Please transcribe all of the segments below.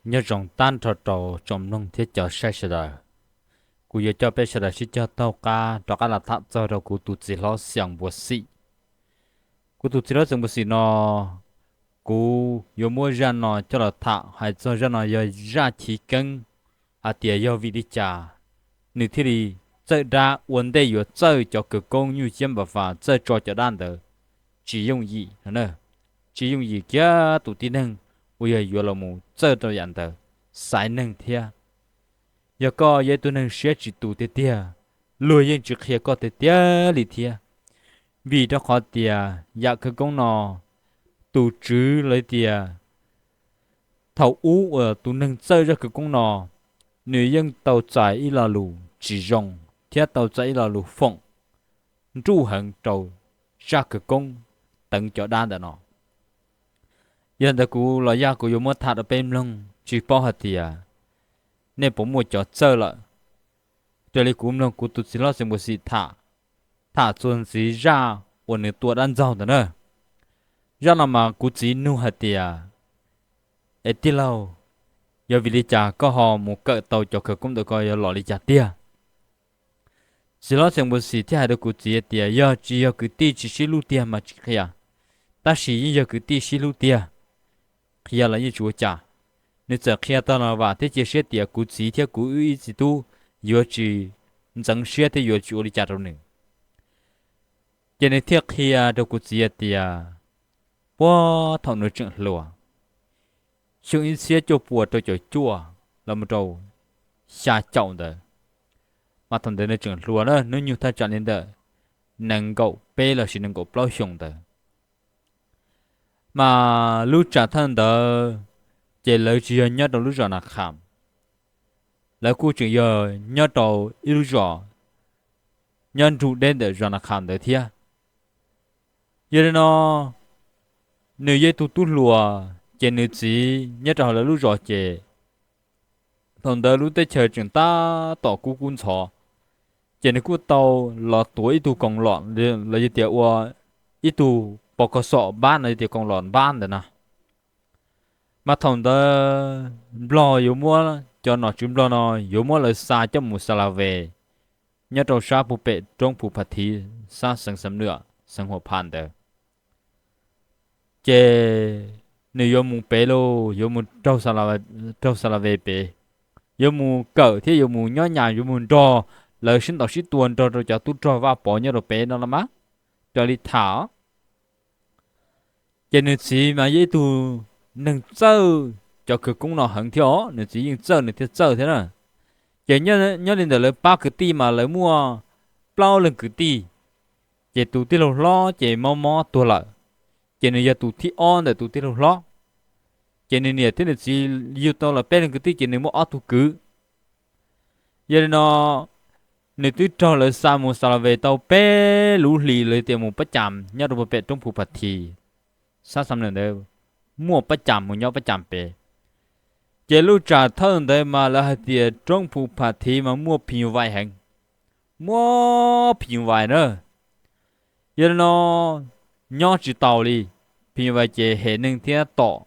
Nyob zoo tag nrho rau tsoom mloog thiab cov saib sawv daws. Kuv yuav coj peb sawv daws sib cog taug qab rov qab los tham txog rau kuv tus txiv hlob Xias Npuas Xim. Kuv tus txiv hlob Xias Npuas Xim no, kuv yuav muab zaj no coj los tham hais txog zaj no yog zaj chiv keeb hais tias yog vim li cas nws thiaj li txawj dab ua ntej yuav txawj cov khawv koob nyuj ciab npa fas txawj tso cov dab ntawd tsis yooj yim no na. Tsis yooj yim kiag tus tib neeg uas yog yuav los mus txawj rau yam ntawd, xaiv neeg thiab. Yog koj yog ib tug neeg siab tsis tus tiag tiag, luag yeej tsis qhia koj tiag tiag li thiab. Vim rau qhov tias yam khawv koob no, tus tswv los tias thaum ub uas tus neeg txawj zaj khawv koob no, nws yeej tau txais ib lo lus tsis zoo thiab tau txais ib lo lus foom nruj heev rau zaj khawv koob teev cov dab ntawm no. Yog ntawd kuv los yog kuv yuav muab tham rau peb mloog tsis paub hais tias nej puas muaj cov txawj lawm. Raws li kuv mloog kuv tus txiv hlob Xias Npuas Xim tham, tham txuas ntxiv zaj uas nws tua dab ntxaug ntawd na. Zaj no mas kuv txiv nug hais tias, es tij laug, yog vim li cas koj ho mus kawm tau cov khawv koob ntawd ko yog los li cas tiag? Txiv hlob Xias Npuas Xim thiaj hais rau kuv txiv tias yog tsis yog kwv tij tsis sib hlub tiag mas tsis qhia, tab sis yeej yog kwv tij sib hlub tiag, qhia los yeej tsis ua cas. Nws txawm qhia tag los vam thiab cia siab tias kuv txiv thiab kuv wb ib txiv tub yuav tsis ntxeev siab thiab yuav tsis ua li cas rau nws. Ces nws thiaj qhia rau kuv txiv hais tias puag thaum nws tseem hluas, xyoo ib txhiab cuaj puas rau caum cuaj los mus rau xya caum ntawd, mas thaum ntawd nws tseem hluas na, hnub nyoog thaj tsam li ntawm nees nkaum peb los sis nees nkaum plaub xyoos ntawd. Mas lub tsam thawj ntawd ces lawv tsis yog nyob rau lub zos Na Kham, lawv kuj tseem yog nyob rau ib lub zos nyob nrug deb ntawm zos Na Kham ntawd thiab. Yog li no, nws yog ib tug tub hluas ces nws txiv nyob rau hauv lawv lub zos ces thaum ntawd lub teb chaws tseem tab tom kub kub ntxhov, ces nws kuj tau los tuav ib tug koos lom los yog tias ua ib tug pos kos xom npab no yog tias koos lom npab ntawd na. Mas thaum ntawd Nplog yuav muab, cov nom tswv Nplog no yuav muab lawv xa coj mus Xa La Ves, nyob rau sab puag pem roob Phu Pha Thiv, sab xeev Xam Nuam, xeev Huam Phas ntawd. Ces nws yuav mus pem lauj, yuav mus raug Xa La, raug Xa La Ves pem, yuav mus kawm thiab yuav mus nyob nyas yuav mus nrog lawv sib ntaus sib tua nrog rau cov tub rog Vaj Pov nyob rau pem no los mas, raws li tham. Ces nws txiv mas yog ib tug neeg txawj cov khawv koob no heev thiab os, nws txiv yeej txawj nws thiaj txawj thiab na. Ces nyob li ntawm lawv pab kwv tij mas lawv muaj plaub leeg kwv tij, ces tus tij laug hlob ces mob mob tuag lawm, ces nws yog tus thib ob ntawm tus tij laug hlob. Ces nws niam thiab nws txiv yug tau lawv peb leeg kwv tij ces nws muaj ob tug kwv. Yog li no, nws twb raug lawv xa mus Xa La Ves tau peb lub hlis los tias mus Pab Cas nyob rau puag pem roob Phu Pha Thi, sab Xam Nuam ntawd, muaj Pab Cas mus nyob Pab Cas pem. Ces lub tsam thawj ntawd mas lawv hais tias roob Phu Pha Thi mas muaj phim nyuj vais heev, muaj phim nyuj vais na. Yog li no, nyob tsis taus li, phim nyuj vais ces hem neeg thiab tom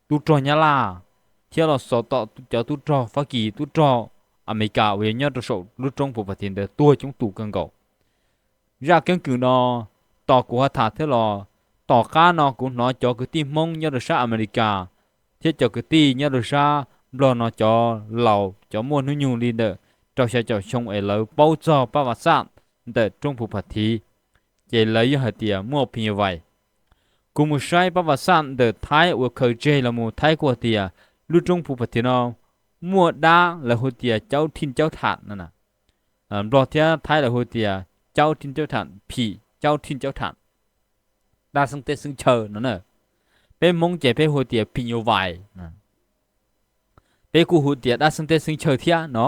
tub rog Nyab Laj, thiab los xaus tom cov tub rog Fab Kis, tub rog Amelikas uas yog nyob rau saum lub roob Phu Pha Thi ntawd tuag coob tus kawg nkaus. Zaj keeb kwm no, tos kuv ho tham thiab los, tom qab no kuv hnov cov kwv tij Hmoob nyob rau sab Amelikas thiab cov kwv tij nyob rau sab Nplog no cov laus cov muaj hnub nyoog li ntawm rau xya caum xyoo es lawv paub txog Pab Vaj Xaj ntawm roob Phu Pha Thi, ces lawv yeej hais tias muaj phim nyuj vais. Kuv mus saib Pab Vaj Xaj ntawm Thaib uas khaws tseg los mus Thaib kuj hais tias lub roob Phu Pha Thi no muaj dab lawv hu tias caub thij caub tham no. Nplog thiab Thaib lawv hu tias caub thij caub tham, phim caub thij caub tham, dab xeeb teb xeeb chaw no na. Peb Hmoob ces peb hu tias phim nyuj vais, peb kuj hu tias dab xeeb teb xeeb chaw thiab no.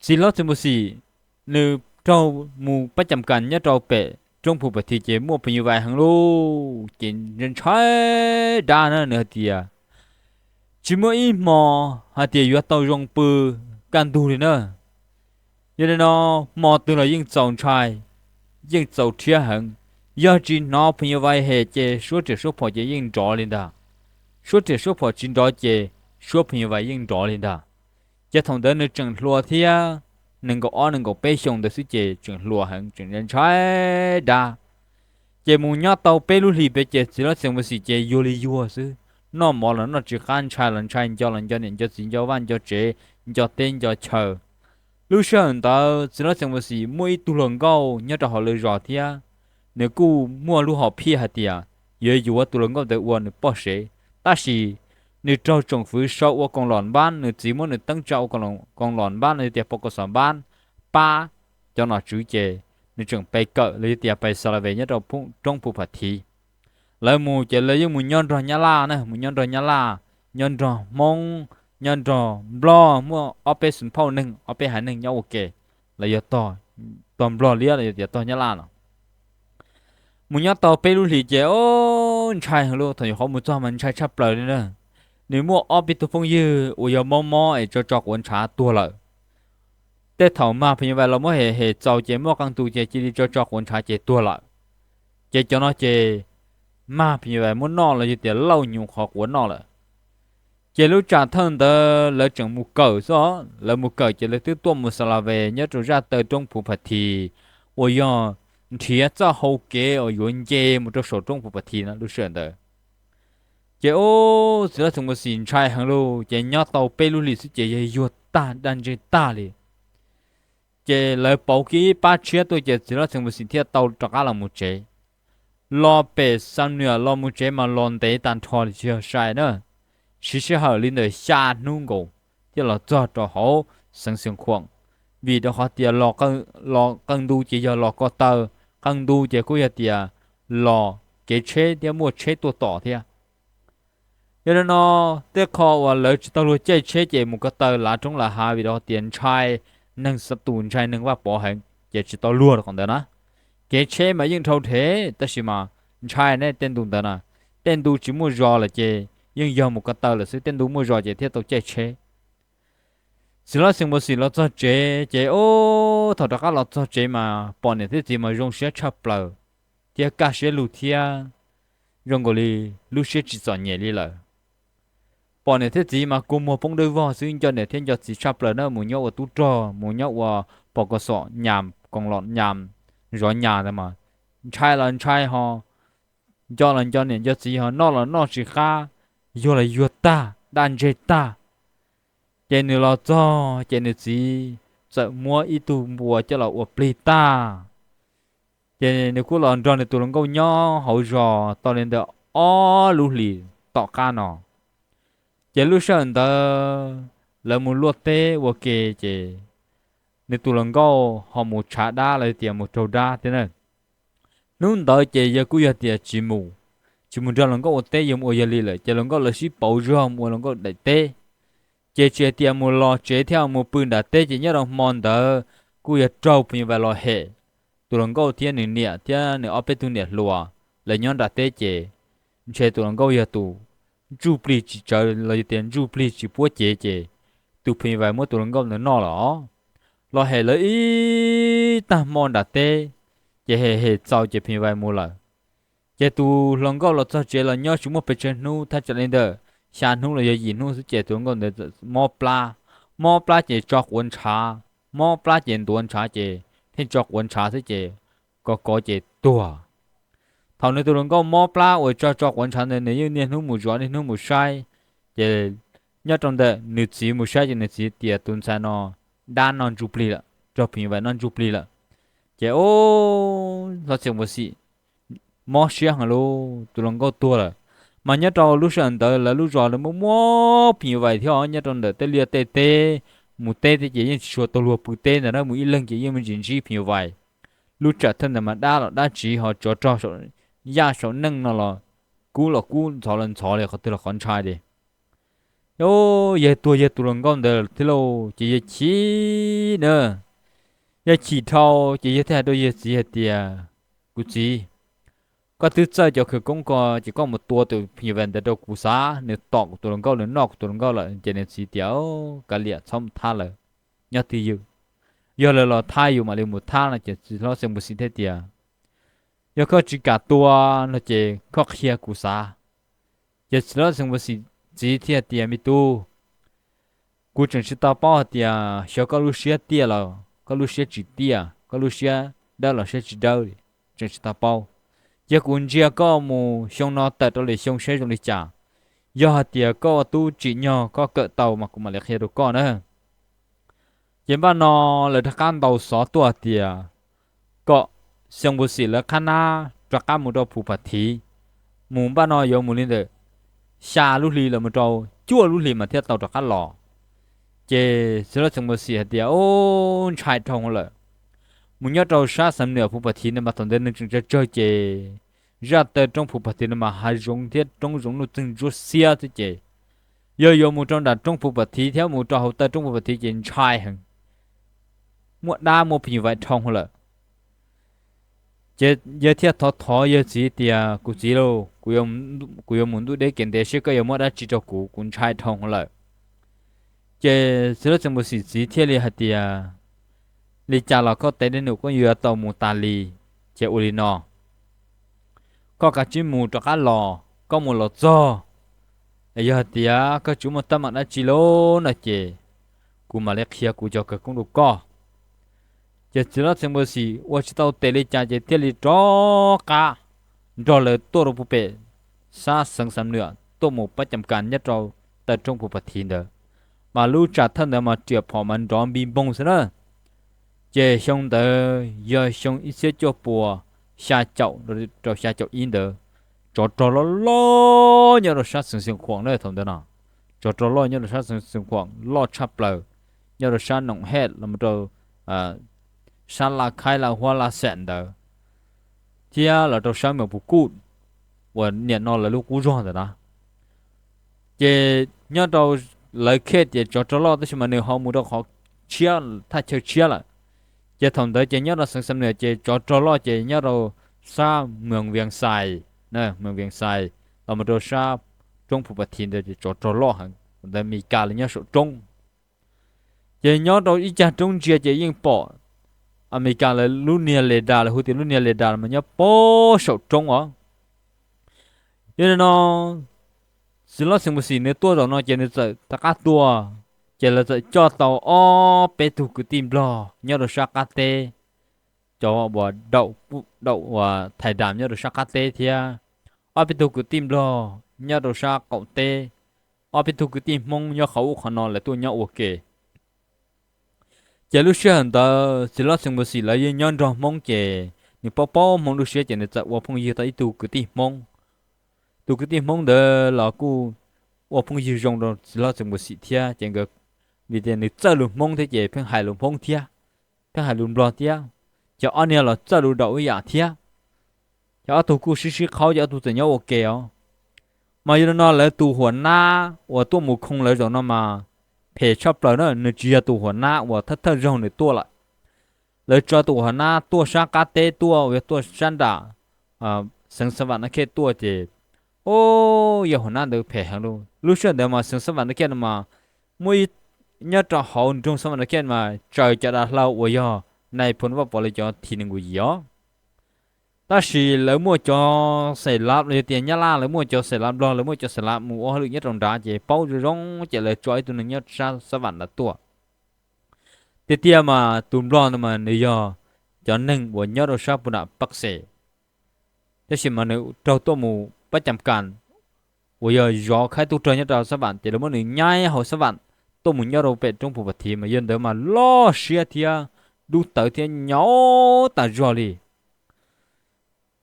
Txiv hlob Txiv Npus Xim, nws raug mus Pab Cas Kas nyob rau pem roob Phu Pha Thi ces muaj phim nyuj vais heev lauj, ces ntshai dab na, nws hais tias tsis muaj ib hmo hais tias yuav tau zoo pw kaj ntug li na. Yog li no, hmo twg los yeej txaus ntshai, yeej txaus rhiab heev. Yog tsis hnov phim nyuj vais hem ces suab riam suab phom ces yeej nrov li ntag. suab riam suab phom tsis nrov ces suab phim nyuj vais yeej nrov li ntag. Ces thaum ntawd nws tseem hluas thiab, nees nkaum ob nees nkaum peb xyoos ntawd xwb ces tseem hluas heev tseem ntshai dab. Ces mus nyob tau peb lub hlis pem ces txiv hlob Xeem Mus Xim ces yuag li yuag xwb, noj mov los noj tsis qab, ntshai los ntshai, nco los nco niam nco txiv, nco vaj nco tsev, nco teb nco chaw. Lub sij hawm ntawd txiv hlob Xeem Mus Xim muaj ib tug hluas nkauj nyob rau hauv lawv zos thiab, nws kuj muaj lub hom phiaj hais tias yuav yuav tus hluas nkauj ntawd ua nws poj sev, tab sis nws raug tsoom fwv sau ua koos los npab, nws txiv muab nws teeb tsa ua koos los npab los yog tias pos kos xom npab pab cov nom tswv ces nws tseem pe kawm los yog tias pais xa la ve nyob rau roob Phu Pha Thi. Lawv mus ces lawv yeej mus nyob nrog Nyab Laj na, mus nyob nrog Nyab Laj, nyob nrog Hmoob, nyob nrog Nplog, muaj ob peb xeem phauj neeg, ob peb haiv neeg nyob ua ke, los yog tog Nplog liab los yog tias tog Nyab Laj no. Mus nyob tau peb lub hlis ces o, ntshai heev li, thaum nyuam qhuav mus txog mas ntshai tshaj plaws li na. Nws muaj ob peb tug phooj ywg uas yog mob mob es tso tso quav ntshav tuag lawm. Tej thaum mag phim nyuj vais los muab hem hem txaus ces muaj qee tus ces cia li tso tso quav ntshav ces tuag lawm. Ces cov no ces mag phim nyuj vais muab noj los yog tias lauj nyuv qhov quav noj lawm. Ces lub tsam thawj ntawd lawv tseem mus kawm xwb os, lawv mus kawm ces lawv twb tuaj mus xa la ve nyob rau zaj taw roob Phu Pha Thi, uas yog nrhiav txoj hau kev uas yuav nce mus rau saum roob Phu Pha Thi no lub sij hawm ntawd. Ces ub, txiv hlob Xeem Mus Xim ntshai heev lauj, ces nyob tau peb lub hlis xwb ces yog yuag tag daj ntseg tag li. Ces lawv pauv kiag ib pab tshiab tuaj ces txiv hlob Xeem Mus Xim thiaj tau rov qab los mus tsev. Los pem Xam Nuam los mus tsev mas los ntev tag nrho li tsis yog sai na, siv sij hawm li ntawm xya hnub nkaus thiaj los txog rau hauv xeev Xias Khuam, vim rau qhov tias los qee ntu ces yog los ko taw, qee ntu ces kuj yog tias los kev tsheb thiab muaj tsheb tuaj tom thiab. Yog li no, tej qho uas lawv tsis tau luag caij tsheb ces mus ko taw lav roob lav hav vim rau qhov tias ntshai neeg xab tus, ntshai neeg Vaj Pov heev ces tsis tau luag rau qhov ntawd na. Kev tsheb mas yeej dhau dhev tab sis mas ntshai ne tej ntu ntawd na. Tej ntu tsis muaj zos lawm ces yeej yog mus ko taw lawm xwb, tej ntu muaj zos ces thiaj tau caij tsheb. Txiv hlob Xeem Mus Xim los txog tsev ces ub, thaum rov qab los txog tsev mas pom niam thiab txiv mas zoo siab tshaj plaws thiab kaj siab lug thiab zoo nkaus li lub siab tsis txom nyem li lawm. Pom niam thiab txiv mas kua muag poob dawb vog xwb, nco niam thiab nco txiv tshaj plaws na, mus nyob ua tub rog, mus nyob ua pos kos xom nyas, koos los nyas, zov nyas ntawd mas ntshai los ntshai ho, nco los nco niam nco txiv ho, noj los noj tsis qab, yuag los yuag tag daj ntseg tag. Ces nws los txog ces nws txiv txawm muab ib tug npua coj los ua plig tag. Ces nws kuj los nrog nws tus hluas nkauj nyob hauv zos tau li ntawm ob lub hlis tom qab no. Ces lub sij hawm ntawd lawv mus luaj teb ua ke ces nws tus hluas nkauj ho mus tshav dab los tias mus raug dab thiab na. Hnub ntawd ces yawg kuj yog tias tsis mus, tsis mus nrog hluas nkauj ua teb, yawg mus ua yawg li lawm ces hluas nkauj lawv sib pauv zog mus ua hluas nkauj daim teb. Ces tsis hais tias mus los tsev thiab mus pw nram teb ces nyob rau hmo ntawd kuj yog raug phim nyuj vais los hem. Tus hluas nkauj thiab nws niam thiab nws ob peb tug niam hluas lawv nyob nram teb ces ntshe tus hluas nkauj yog tus ntsuj plig tsis tsawv los yog tias ntsuj plig tsis puab cev ces tus phim nyuj vais muab tus hluas nkauj ntawd noj lawm os. Los hem lawv ib tag hmo nram teb, ces hem hem txaus ces phim nyuj vais mus lawm. Ces tus hluas nkauj los txog tsev los nyob tsis muaj pes tsawg hnub, thaj tsam li ntawm xya hnub los yog yim hnub xwb ces tus hluas nkauj ntawd mob plab. Mob plab ces tso quav ntshav, mob plab ces ntuav ntshav ces thiaj tso quav ntshav xwb ces kov kov ces tuag. Thaum nws tus hluas nkauj mob plab uas tso tso quav ntshav ntawd nws yeej niaj hnub mus zov niaj hnub mus saib. Ces nyob rau ntawm nws txiv mus saib ces nws txiv tias tus ntxhais no dab noj ntsuj plig lawm, raug phim nyuj vais noj ntsuj plig lawm. Ces ub, hlob Xeem Mus Xim mob siab heev lauj, tus hluas nkauj tuag lawm. Mas nyob rau lub sij hawm ntawd lawv lub zos lawv muaj muaj phim nyuj vais thiab os, nyob rau ntawm tej liaj tej teb, mus teb thiab ces yeej tsis tshua tau luag pw teb ntawd na, mus ib leeg ces yeej me ntsis ntsib phim nyuj vais. Lub tsam thawj ntawd mas dab los dab tsiv ho tsov rog saum yaj saum neej no los kub los kub ntxhov los ntxhov li, qhov twg los qhov ntshai li. Yawg tuag yawg tus hluas nkauj ntawd thiab lauj, ces yawg chim na. Yawg chim dhau ces yawg thiaj hais rau yawg txiv hais tias, kuv txiv, koj twb txawj cov khawv koob ko ces koj mus tua tus phim nyuj vais ntawd rau kuv xav, nws tom kuv tus hluas nkauj, nws noj kuv tus hluas nkauj lawm. Ces nws txiv tias, kav liam, txhob mus thab lawv, nyob twj ywm, yog lawv los thab yus mam li mus thab no. Ces txiv hlob Xeem Mus Xim thiaj tias, yog koj tsis kam tua no ces koj qhia kuv xav. Ces txiv hlob Xeev Pos Xis txiv thiaj tias, Me tub, kuv tseem tsis tau paub hais tias xyov koj lub siab tiaj los koj lub siab tsis tiaj, koj lub siab dawb los siab tsis dawb, tseem tsis tau paub. Cia kuv ntsia koj mus xyoo no tawm rau lwm xyoo saib zoo li cas. Yog hais tias koj ua tub tsim nyog koj kawm tau mas kuv mam li qhia rau koj na. Ces npaj no lawv rov qab ntaus xov tuaj tias kom Xeev Pos Xis lawv qhab nab rov qab mus rau Phu Pha Thiv, mus npaj no yuav mus li ntawm xya lub hli los mus rau cuaj lub hli mas thiaj tau rov qab los. Ces txiv hlob Xeev Pos Xis hais tias, Ub, ntshai dhau lawm. Mus nyob rau sab Xam Nuam Phu Pha Thiv no mas thaum ntawd nws tseem tsawg tsawg ces zaj taw roob Phu Pha Thiv no mas hav zoov thiab roob zoov nuj txeeg ntsuab xiab xwb ces yog yuav mus rau nram roob Phu Pha Thiv thiab mus rau hauv taw roob Phu Pha Thiv ces ntshai heev, muaj dab muaj phim nyuj vais dhau lawm. Ces yawg thiaj thov thov yawg txiv tias, Kuv txiv lauj, kuv yuav mus ntuj deb kev ntev seb koj yuav muab dab tsi rau kuv, kuv ntshai dhau lawm. Ces txiv hlob Xeev Pos Xis txiv thiaj li hais tias, Li cas los koj tes dej num koj yuav tau mus tas li. Ces ua li no, koj kav tsij mus rov qab los, koj mus los txog, yog hais tias koj tsis muaj teeb meem dab tsi lauj no ces kuv mam li qhia kuv cov khawv koob rau koj. Ces txiv hlob Xeev Pos Xis ua tsis tau tes li cas ces thiaj li rov qab nrog lawv tuaj rau puag pem sab xeev Xam Nuam tuaj mus pab cam kas nyob rau taw roob Phu Pha Thiv ntawd. Mas lub tsam thawj ntawd mas riam phom mas nrov npi npoog xwb na. Ces xyoo ntawd yog xyoo ib txhiab cuaj pua xya caum rau xya caum ib ntawd, tsov rog loj loj nyob rau sab xeev Xeev Khuam na thaum ntawd no. Tsov rog loj nyob rau sab xeev Xeev Khuam loj tshaj plaws, nyob rau sab Noom Hej los rau sab Laj Khaib Laj Huab Laj Xam ntawd, thiab los rau sab Mes Pus Kuj uas niam no lawv lub qub zog ntawm no. Ces nyob rau lawv khej tias tsov rog loj tab sis mas nws ho mus rau qhov tshiab, thaj chaw tshiab lawm. Ces thaum ntawd ces nyob rau xeev Xam Nuam ces tsov rog loj ces nyob rau sab Mes Vias Xais, Mes Vias Xais los mus rau sab roob Phu Pha Thiv ntawd ces tsov rog loj heev, ntawd Mes Kas lawv nyob saum roob. Ces nyob rau ib cag roob ntsia ces yeej pom Amelikas lawv lub niag le das, lawv hu tias lub niag le das mas nyob pem saum roob os. Yog li no, txiv hlob Xeem Mus Xim nws tuaj zaum no ces nws txawm rov qab tuaj, ces lawv txawm coj tau ob peb tug kwv tij Nplog nyob rau sab qab teb, cov uas daum uas thais dam nyob rau sab qab teb thiab ob peb tug kwv tij Nplog nyob rau sab qaum teb, ob peb tug kwv tij Hmoob nyob qhov ub qhov no lawv tuaj nyob ua ke. Ces lub sij hawm ntawd txiv hlob Xeem Mus Xim lawv yeej nyob nrog Hmoob ces nws paub paub Hmoob lub siab ces nws txawm ua phooj ywg tau ib tug kwv tij Hmoob. Tus kwv tij Hmoob ntawd los kuj ua phooj ywg zoo rau txiv hlob Xeem Mus Xim thiab ces nkawd, vim tias nws txawj lus Hmoob thiab ces pheej hais lus Hmoob thiab, pheej hais lus Nplog thiab, ces ob niag los txawj lus daum ib yam thiab. Ces ob tug kuj sib sib qhaub ces ob tug txawm nyob ua ke os. Mas yog li no lawv tus huam nab uas tuaj mus khoo lawv zaum no mas phem tshaj plaws na, nws tsis yog tus huam nab uas thawj thawj zaug nws tuaj lawm. Lawv tso tus huam nab tuaj sab qab teb tuaj, yog tuaj sab nram xeev Xa Vam Na Khej tuaj ces, o, yog huam nab ntawd phem heev li. Lub sij hawm ntawd mas xeev Xa Vam Na Khej no mas muaj ib, nyob rau hauv nroog Xa Vam Na Khej mas tsaws cov dav hlau uas yog nais phoo Vaj Pov li cov thim nees nkaum yim os. Tab sis lawv muaj cov xeem lav los yog tias Nyab Laj lawv muaj cov xeem lav, Nplog lawv muaj cov xeem lav mus ua hauj lwm nyob rau nrad ces paub zoo zoo ces lawv tso ib tug neeg nyob sab Xa Vam nrad tuaj. Tiag tiag mas tus Nplog ntawd mas nws yog cov neeg uas nyob rau sab puag nram Pab Xes, tab sis mas nws raug tuaj mus pab cam kas uas yog zov khaib tub rog nyob rau Xa Vam ces lawv muab nws nyaib hauv Xa Vam tuaj mus nyob rau pem roob Phu Vam Thiv mas yog ntawd mas loj siab thiab dub tawv thiab nyaum tas zog li.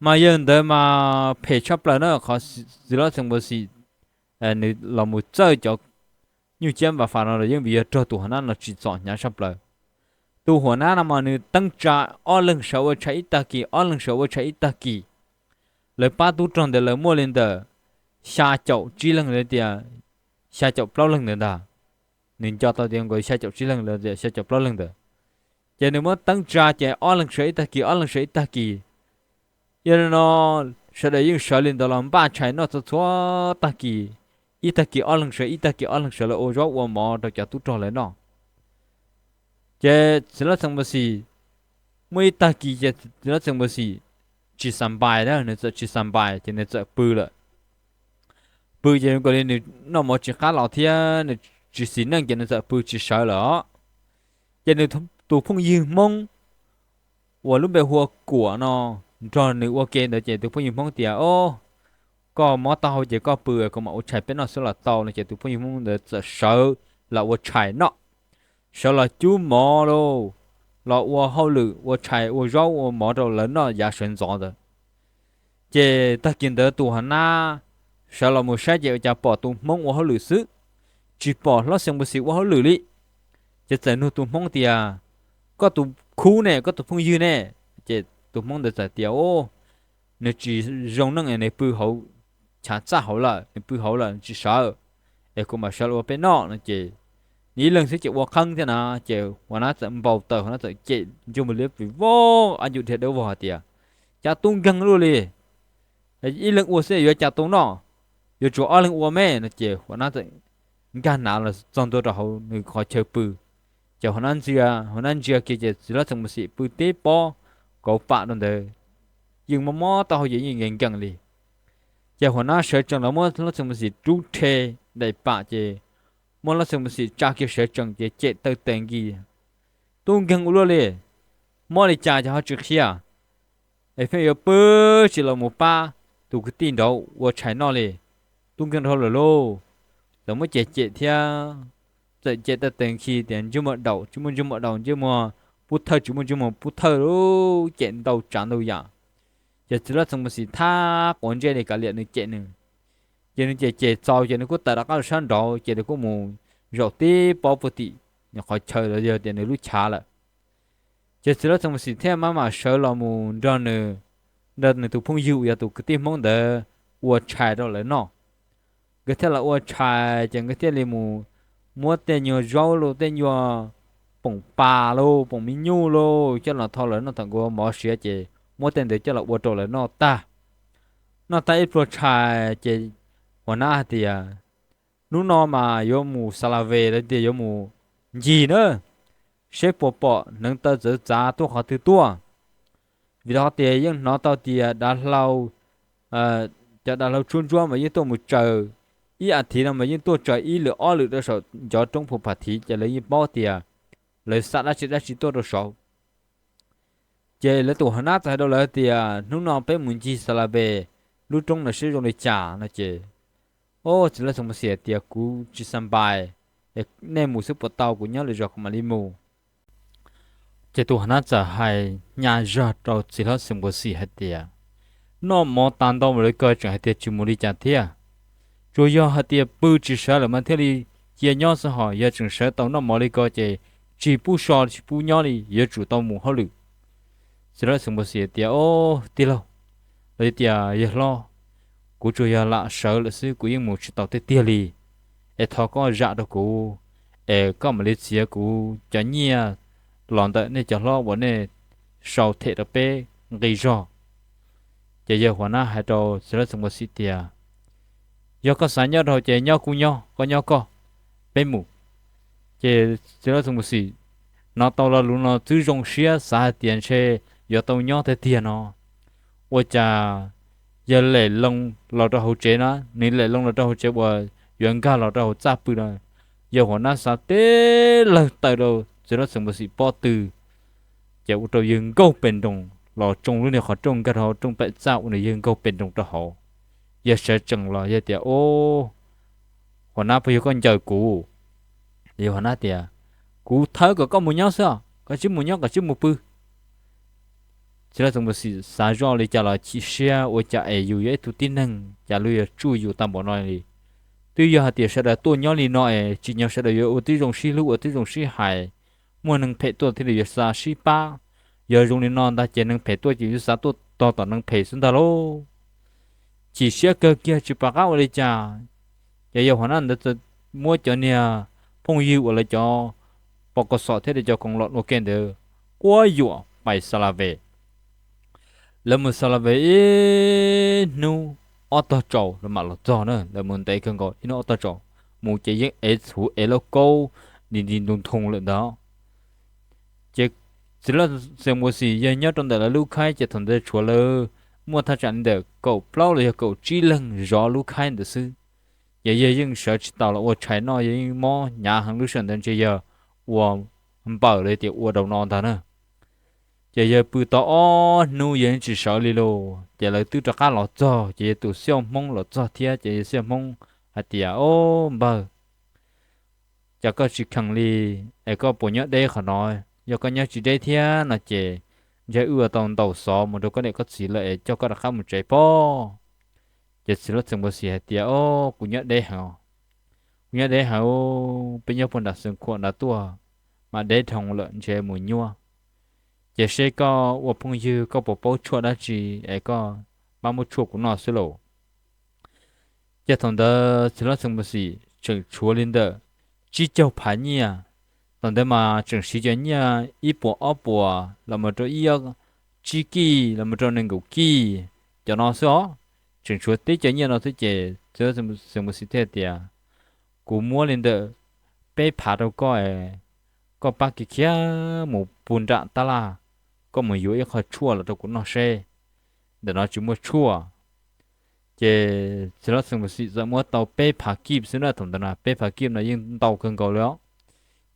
Mas yog ntawd mas phem tshaj plaws na, qhov txiv hlob Xeem Mus Xim nws los mus txawj cov nyuj ciab npa fas no los yeej vim yog raug tus huam nab no tsim txom hnyav tshaj plaws. Tus huam nab no mas nws teeb tsa ob leeg sawv ua tshais ib tag kis, ob leeg sawv ua tshais ib tag kis. Lawv pab tub rog ntawd lawv muaj li ntawm xya caum tsib leeg los tias xya caum plaub leeg ntawd ntag. Nws nco tau tias nkaus xya caum tsib leeg los tias xya caum plaub leeg ntawd. Ces nws muab teeb tsa ces ob leeg sawv ib tag kis, ob leeg sawv ib tag kis. Yog li no sawv daws yeej sawv li ntawd los npaj tshais noj txhua txhua tag kis, ib tag kis ob leeg sawv, ib tag kis ob leeg sawv los ua zaub ua mov rau cov tub rog lawv noj. Ces txiv hlob Xeem Mus Xim muaj ib tag kis ces txiv hlob Xeem Mus Xim tsis xa npais na, nws txawm tsis xa npais ces nws txawm pw lawm. pw ces zoo nkaus li nws noj mov tsis qab los thiab nws tsis xis neej ces nws txawm pw tsis sawv lawm os. Ces nws tus phooj ywg Hmoob uas lub npe hu ua Kuam no nrog nws ua ke ntawd ces tus phooj ywg Hmoob tias, Au, koj mob taub hau ces koj pw, kuv mam ua tshais peb noj xwb los tau no ces tus phooj ywg Hmoob ntawd txawm sawv los ua tshais noj. Sawv los cub mov lauj, los ua hauj lwm ua tshais ua zaub ua mov rau lawv noj yav sawv ntxov ntawd. Ces tag kis ntawd tus Huas Nab sawv los mus saib ces ua cas pom tus Hmoob ua hauj lwm xwb, tsis pom hlob Xeem Npus Xim ua hauj lwm li. Ces txawm nug tus Hmoob tias, Koj tus khub ne, koj tus phooj ywg ne? Ces tus Hmoob ntawd txawm tias, Au, nws tsis zoo neej, nws pw hauv chav txaj hauv lawm, nws pw hauv lawm nws tsis sawv, es kuv mam sawv los ua peb noj no ces nws ib leeg xwb ces ua qeeb thiab na. Ces Huas Nab txawm npau taws, Huas Nab txawm cem ntsej muag liab ploog vog, ab ncu dhia dawb vog hais tias, Cas tub nkeeg luaj li, ib leeg ua xwb yuav cas tau noj, yuav tsum ob leeg ua me no ces Huas Nab txawm nkag nav los txog ntua rau hauv nws qhov chaw pw. Ces Huas Nab ntsia, Huas Nab ntsia kiag ces txiv hlob Xeem Npus Xim pw tib pob kauv pam rau ntawd, yeej mob mob taub hau ces yeej nkees nkees li. Ces Huas Nab sawv tsees los muab hlob Xeem Npus Xim rub rhe daim pam ces muab hlob Xeem Npus Xim tsa kiag sawv tsees ces cem taw tes nkis, Tub nkeeg ua luaj li, mob li cas ces ho tsis qhia, es pheej yuav pw tsis los mus pab tus kwv tij nraud ua tshais noj li. Tub nkeeg dhau lawm lauj. Txawm muab cem cem thiab, txawm cem taw tes nkis tias, Ntsej muag daum tsis muaj ntsej muag daum, ntsej muag pub thawj tsis muaj ntsej muag pub thawj lauj, cem ntau tsav ntau yam. Ces txiv hlob Xeem Npus Xim thab quav ntsej li kav liam nws cem nws. Ces nws cem cem txaus ces nws kuj tawm rov qab los sab nraud ces nws kuj mus zaum tib pob puag tim nws qhov chaw los yog tias nws lub chav lawm. Ces txiv hlob Xeem Npus Xim thiaj maj mam sawv los mus nrog nws, nrog nws tus phooj ywg uas yog tus kwv tij Hmoob ntawd ua tshais rau lawv noj. Nkawd thiaj los ua tshais ces nkawd thiaj li mus muab tej nyuag zaub lauj, tej nyuag poom pas lauj, poom me nyuj lauj coj los thau lawv noj thaum nkawd ua mov siav ces muab tej ntawd coj los ua rau lawv noj tag. Noj tag ib pluag tshais ces Huas Nab hais tias, Hnub no mas yuav mus Xas Las Ves los tias yuav mus ncig na, seb puas pom hneev taw txawv txav tuaj qhov twg tuaj. Vim rau qhov tias yeej hnov tau tias dav hlau, cov dav hlau tshuab ntsuab mas yeej tuaj mus tsaws, ib as thiv no mas yeej tuaj tsaws ib lwm ob lwm rau saum ncov roob Phu Phas Thiv ces lawv yeej paub tias lawv xa dab tsi dab tsi tuaj rau saud. Ces lawv tus Huas Nab txawm hais rau lawv tias, Hnub no peb mus ncig Xas Las Ves lub roob no seb zoo li cas no ces, Au, txiv hlob Xeem Npus Xim tias, Kuv tsis xa npais, nej mus xwb puas tau, kuv nyob lwm zaus kuv mam li mus. Ces tus Huas Nab txawm hais nyaj zog rau txiv hlob Xeem Npus Xim hais tias, Noj mov tas ntau mus lawv ko tseem hais tias tsis mus li cas thiab. Tsuas yog hais tias pw tsis sawv lawm mas thiaj li cia nyob xwb, ho yog tseem sawv tau noj mov li ko ces tsis pub so tsis pub nyob li, yuav tsum tau mus hauj lwm. Txiv hlob Xeem Npus Xim tias, Au, tij laug, los tias yawg hlob, kuv tsuas yog lam sawv lawm xwb, kuv yeej mus tsis tau tiag tiag li. Es thov koj zam rau kuv, es koj mam li txiav kuv cov nyiaj los ntawm nej cov hlob uas nej sau them rau peb nqi zog. Ces yawg Huas Nab hais rau txiv hlob Xeem Npus Xim tias, Yog koj xav nyob rau ces nyob kuj nyob, koj nyob koj, peb mus. Ces txiv hlob Xeem Npus Xim hnov tau lo lus no txwb zoo siab xav hais tias ntshe yuav tau nyob tiag tiag no. Ua cas yawg lem loo los rau hauv tsev na, nws lem loo los rau hauv tsev uas yuav nkag los rau hauv txaj pw no, yawg Huas Nab xav teb lawg taw rau txiv hlob Xeem Npus Xim pob tw, ces ua rau yawg nkaug pes nroos los tsoo lub niag qhov rooj nkag rau hauv rooj pem txaj ua nws yawg nkaug pes nroos rau hauv. Yawg sawv tsees los yawg tias, Au, Huas Nab, puas yog koj ncaws kuv? Yawg Huas Nab tias, Kuv thawb kom koj mus nyob xwb os, koj tsib mus nyob koj tsib mus pw. Txiv hlob Xeem Npus Xim xav zoj li cas los chim siab, ua cas es yus yog ib tug tib neeg cas luag yuav tsuj yus tag npaum no li. Twb yog hais tias sawv daws tuaj nyob li no es tsim nyog sawv daws yuav ua tib zoo sib hlub ua tib zoo sib hais, muaj neeg phem tuaj thiaj li yuav xav sib pab. Yog zoo li no ntag ces neeg phem tuaj ces yuav xav tuaj tog tom neeg phem xwb ntag lauj. Chim siab kawg kiag tsis pom qab ua li cas. Ces yawg Huas Nab ntawd muab cov niag phooj ywg uas lawv cov pos kos xom thiab cov koos los ua ke ntawd quab yuam pais Xas Las Ves. Lawv mus Xas Las Ves ib hnub ob tog tsaus lawv mam los txog na, lawv mus ntev kawg nkaus ib hnub ob tog tsaus, mus ces yeej ev txhuv ev lauj kaub nti nti ntoo ntoo lawm ntag. Ces txiv hlob Xeem Npus Xim yawg nyob rau ntawm lawv lub khaib ces thaum ntawd tshuav lawv muaj thaj tsam li ntawm kaum plaub los yog kaum tsib leeg zov lub khaib ntawd xwb. Ces yawg yeej sawv tsis taus los ua tshais noj, yawg yeej mob hnyav heev, lub sij hawm ntawd ntshe yawg ua npaws los tias ua daus no ntag na. Ces yawg pw tau ob hnub yawg yeej tsis sawv li lauj. Ces lawv twb rov qab los txog, ces yawg tus xiaj hmoob los txog thiab, ces yawg xiaj hmoob hais tias, Ob npawg, cas koj tsis kheev li es koj puas nyob deb qhov no? Yog koj nyob tsis deb thiab no ces ntshe wb ua tau ntaus xov mus rau koj niam koj txiv lawm es coj koj rov qab mus tsev pob. Ces txiv hlob Txeem Npua Xim hais tias, Ob, kuv nyob deb heev, kuv nyob deb heev, peb nyob puag nram Xeev Khuam nrad tuaj mas deb dhau lawm, ntshe mus nyuaj. Ces seb koj ua phooj ywg koj puas paub tshuaj dab tsi es koj pab muab tshuaj kuv noj xwb lauj. Ces thaum ntawd txiv hlob Txeem Npua Xim tseem tshuav li ntawm tsib caug phav nyiaj. Thaum ntawd mas tseem siv cov nyiaj ib puas ob puas los mus rau ib ob, tsib kij los mus rau nees nkaum kij, cov no xwb os. Tseem tshuav tib cov nyiaj no xwb ces txiv hlob Txeem Npua Xim thiaj tias, Kuv muab li ntawm peb phav rau koj es koj pab kiag khiav mus puag nram tab laj, koj mus yuav ib qho tshuaj los rau kuv noj seb, ntawm no tsis muaj tshuaj. Ces txiv hlob Txeem Npua Xim txawm muab tau peb phav kij xwb na. Thaum ntawd no peb phav kij no yeej ntau kawg nkaus li os.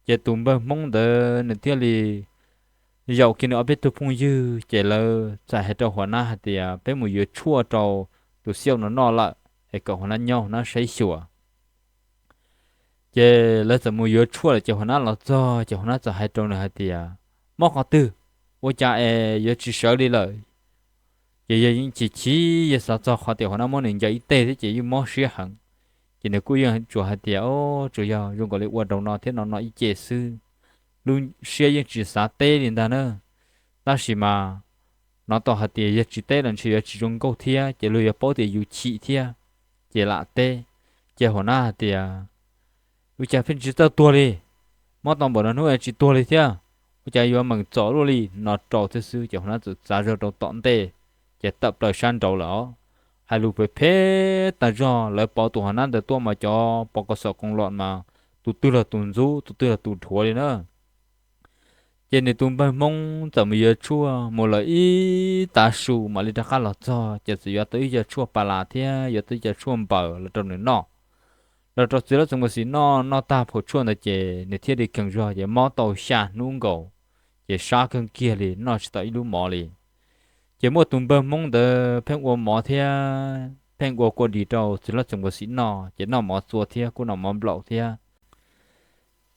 Ces tus npawg hmoob ntawd nws thiaj li yaum kiag nws ob peb tug phooj ywg, ces lawv txawm hais rau huas nab hais tias, Peb mus yuav tshuaj rau tus xiaj no noj lawm es kom huas nab nyob huas nab saib xyuas. Ces lawv txawm mus yuav tshuaj lawm ces huas nab los txog ces huas nab txawm hais rau nws hais tias, Mob qhov twg? Ua cas es yuav tsis sawv li lawm? Ces yawg yeej chim chim, yawg xav txog qhov tias huas nab muab nws ncaws ib teg thiab ces yeej mob siab heev. Ces nws kuj yeej tsuas hais tias, Ob, tsuas yog zoo nkaus li ua rau no thiab no no ib ce xwb, lub siab yeej tsis xav teb li ntag na. Tab sis mas hnov tau hais tias yog tsis teb los ntshe yuav tsis zoo nkauj thiab ces luag yuav paub tias yus chim thiab, ces lam teb. Ces huas nab hais tias, Ua cas pheej tsis txawj tuag li? Mob tau npaum no hnub tsis tuag li thiab, ua cas yuav meem txom luaj li? No rau thiab xwb ces huas nab txawm txav zog rau tom ntej, ces tawm plaws sab nraud lawm. Hais lus phem phem tag zog, lawv pauv tus huas nab ntawd tuaj mas cov pos kos xom koos lom mas tus twg los tus ntxub, tus twg los tus dhuav li na. Ces nws tus npawg hmoob txawm mus yuav tshuaj mus lawm ib tav su mam li rov qab los txog, ces txawm yuav tau ib co tshuaj pas las thiab yuav tau ib co tshuaj npaws los rau nws noj. Los rau txiv hlob Txeem Npua Xim noj, noj tag phau tshuaj ntawd ces nws thiaj li kheev zog ces mob tau xya hnub nkaus, ces sab kawg kiag li, noj tsis tau ib lub mov li. Ces muaj tus npawg hmoob ntawd pheej ua mov thiab pheej ua kua dis rau txiv hlob Txeem Npua Xim noj, ces noj mov txua thiab kuj noj mov nplaum thiab.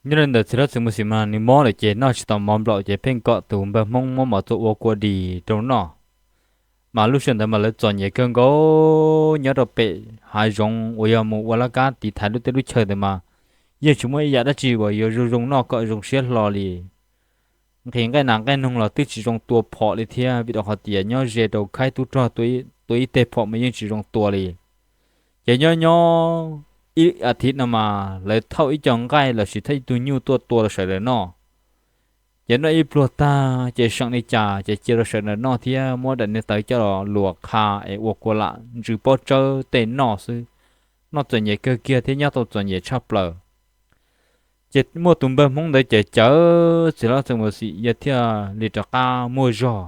Nyob li ntawd txiv hlob Txeem Npua Xim mas nws mob lawm ces noj tsis tau mov nplaum ces pheej kom tus npawg hmoob muab mov txua ua kua dis rau noj. Mas lub sij hawm ntawd mas lawv txom nyem kawg nkaus, nyob rau pem hav zoov uas yog mus ua laj kab tiv thaiv lub teb lub chaw ntawd mas yeej tsis muaj ib yam dab tsi uas yuav zoo zoo noj kom zoo siab hlo li. Nqhis nqaij nas nqaij noog los twb tsis zoo tua phom li thiab, vim rau qhov tias nyob ze rau khaib tub rog, tua ib teg phom mas yeej tsis zoo tua li. Ces nyob nyob ib as thiv no mas lawv thauj ib co nqaij los sis thauj ib tug nyuj tuaj tua rau sawv daws noj. Ces noj ib pluag tag ces seem li cas ces cia rau sawv daws noj thiab muab daim niag tawv coj los luas qha es ua kua lam ntsws pob tsawb tej noj xwb. Noj txom nyem kawg kiag thiab nyob tau txom nyem tshaj plaws. Ces muaj tus npawg hmoob ntawd ces cawv txiv hlob Txeem Npua Xim yawg thiaj li rov qab muaj zog.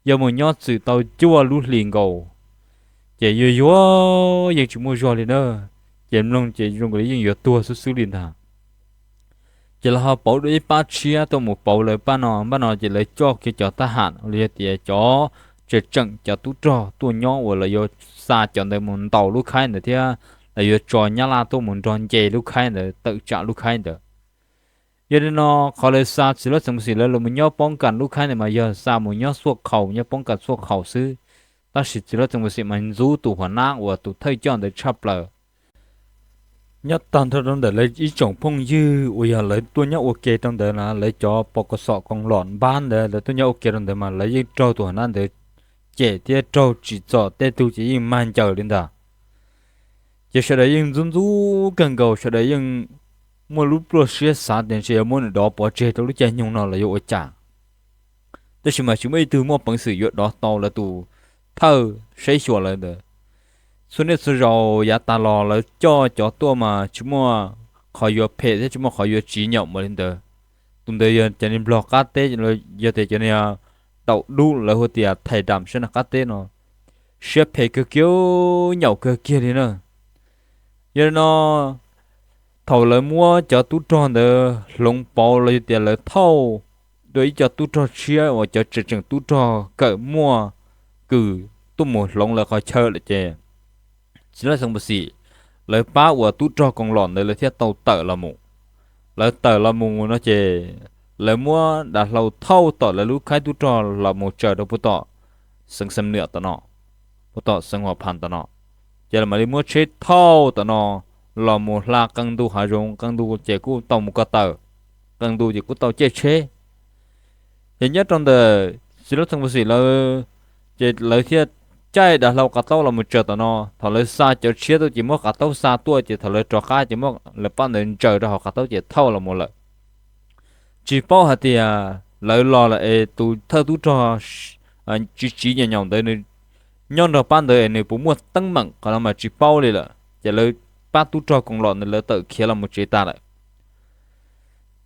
Yawg mus nyob txwm tau cuaj lub hlis nkaus, ces yuag yuag yeej tsis muaj zog li na. Ces mloog ces zoo nkaus li yeej yuav tuag xwb xwb li ntag. Ces lawv ho pauv dua ib pab tshiab tuaj mus pauv lawv pab no, pab no ces lawv coj kiag cov thab ham los yog tias cov tseem tseem cov tub rog tuaj nyob uas lawv yuav xa cov ntawd mus ntaus lub khaib ntawd thiab lawv yuav tso nyab laj tuaj mus nrog nce lub khaib ntawd, tawm tsam lub khaib ntawd. Yog li no qhov lawv xa txiv hlob Txeem Npua Xim lawv los nyob poob kas lub khaib ntawd mas yog xa mus nyob xuaj khaus, nyob poob kas xuaj khaus xwb. Tab sis txiv hlob Txeem Npua Xim mas ntxub tus huas nab uas tus thawj coj ntawd tshaj plaws. Nyob tag nrho rau ntawm lawv ib tsoom phooj ywg uas yog lawv tuaj nyob ua ke rau ntawd na, lawv cov pos kos xom koos lom npab ntawd lawv tuaj nyob ua ke rau ntawd mas lawv yeej raug tus huas nab ntawd cem thiab raug tsim txom, tej tug ces yeej mag ncaws li ntag. Ces sawv daws yeej ntxub ntxub kawg nkaus, sawv daws yeej muaj lub pluaj siab xav tias ntshe yuav muab nws dov pov tseg rau lub caij nyoog no los yuav ua cas. Tab sis mas tsis muaj ib tug muaj peev xwm yuav dov tau lawv tus thawj saib xyuas lawv ntawd. Txhua niaj txhua zaus yav tas los lawv coj cov tuaj mas tsis muaj qhov yuav phem thiab tsis muaj qhov yuav tsis nyaum mus li ntawd. Tus ntawd yog cov niag nplog qab teb, yog tias cov niag daum dub lawv hu tias thais dam sab nram qab teb no, siab phem kawg kiag, nyaum kawg kiag li na. Yog li no, thaum lawv muab cov tub rog ntawd hloov pauv los yog tias lawv thauj dua ib co tub rog tshiab uas cov tseem tseem tub rog kawm muaj kws tuaj mus hloov lawv qhov chaw lawm ces txiv laj xeem Npus Xim lawv pab uas tub rog koom los ntawd lawv thiaj tau tawm los mus. Lawv tawm los mus no ces lawv muab dav hlau thauj tom lawv lub khaib tub rog los mus tsaws rau puag tom xeev Xam Nuam tom no, puag tom xeev Huam Phas tom no. Ces lawv mam li muab tsheb thauj tom no los mus hla qee ntu hav zoov, qee ntu ces kuj tau mus ko taw, qee ntu ces kuj tau caij tsheb. Ces nyob rau ntawm txiv laj xeem Npus Xim lawv, ces lawv thiaj caij dav hlau qav taub los mus tsaws tom no. Thaum lawv xa cov tshiab tuaj ces muab qav taub xa tuaj, ces thaum lawv rov qab ces muab lawv pab ntawd ntsaws rau hauv qav taub ces thauj los mus lawm. Tsis paub hais tias lawv los lawm es tus thawj tub rog tsiv tsiv nyaum nyaum ntawd nws nyob nrog pab ntawd es nws puas muaj teeb meem qhov no mas tsis paub li lawm, ces lawv pab tub rog koom los ntawd lawv tawm khiav los mus tsev tag lawm.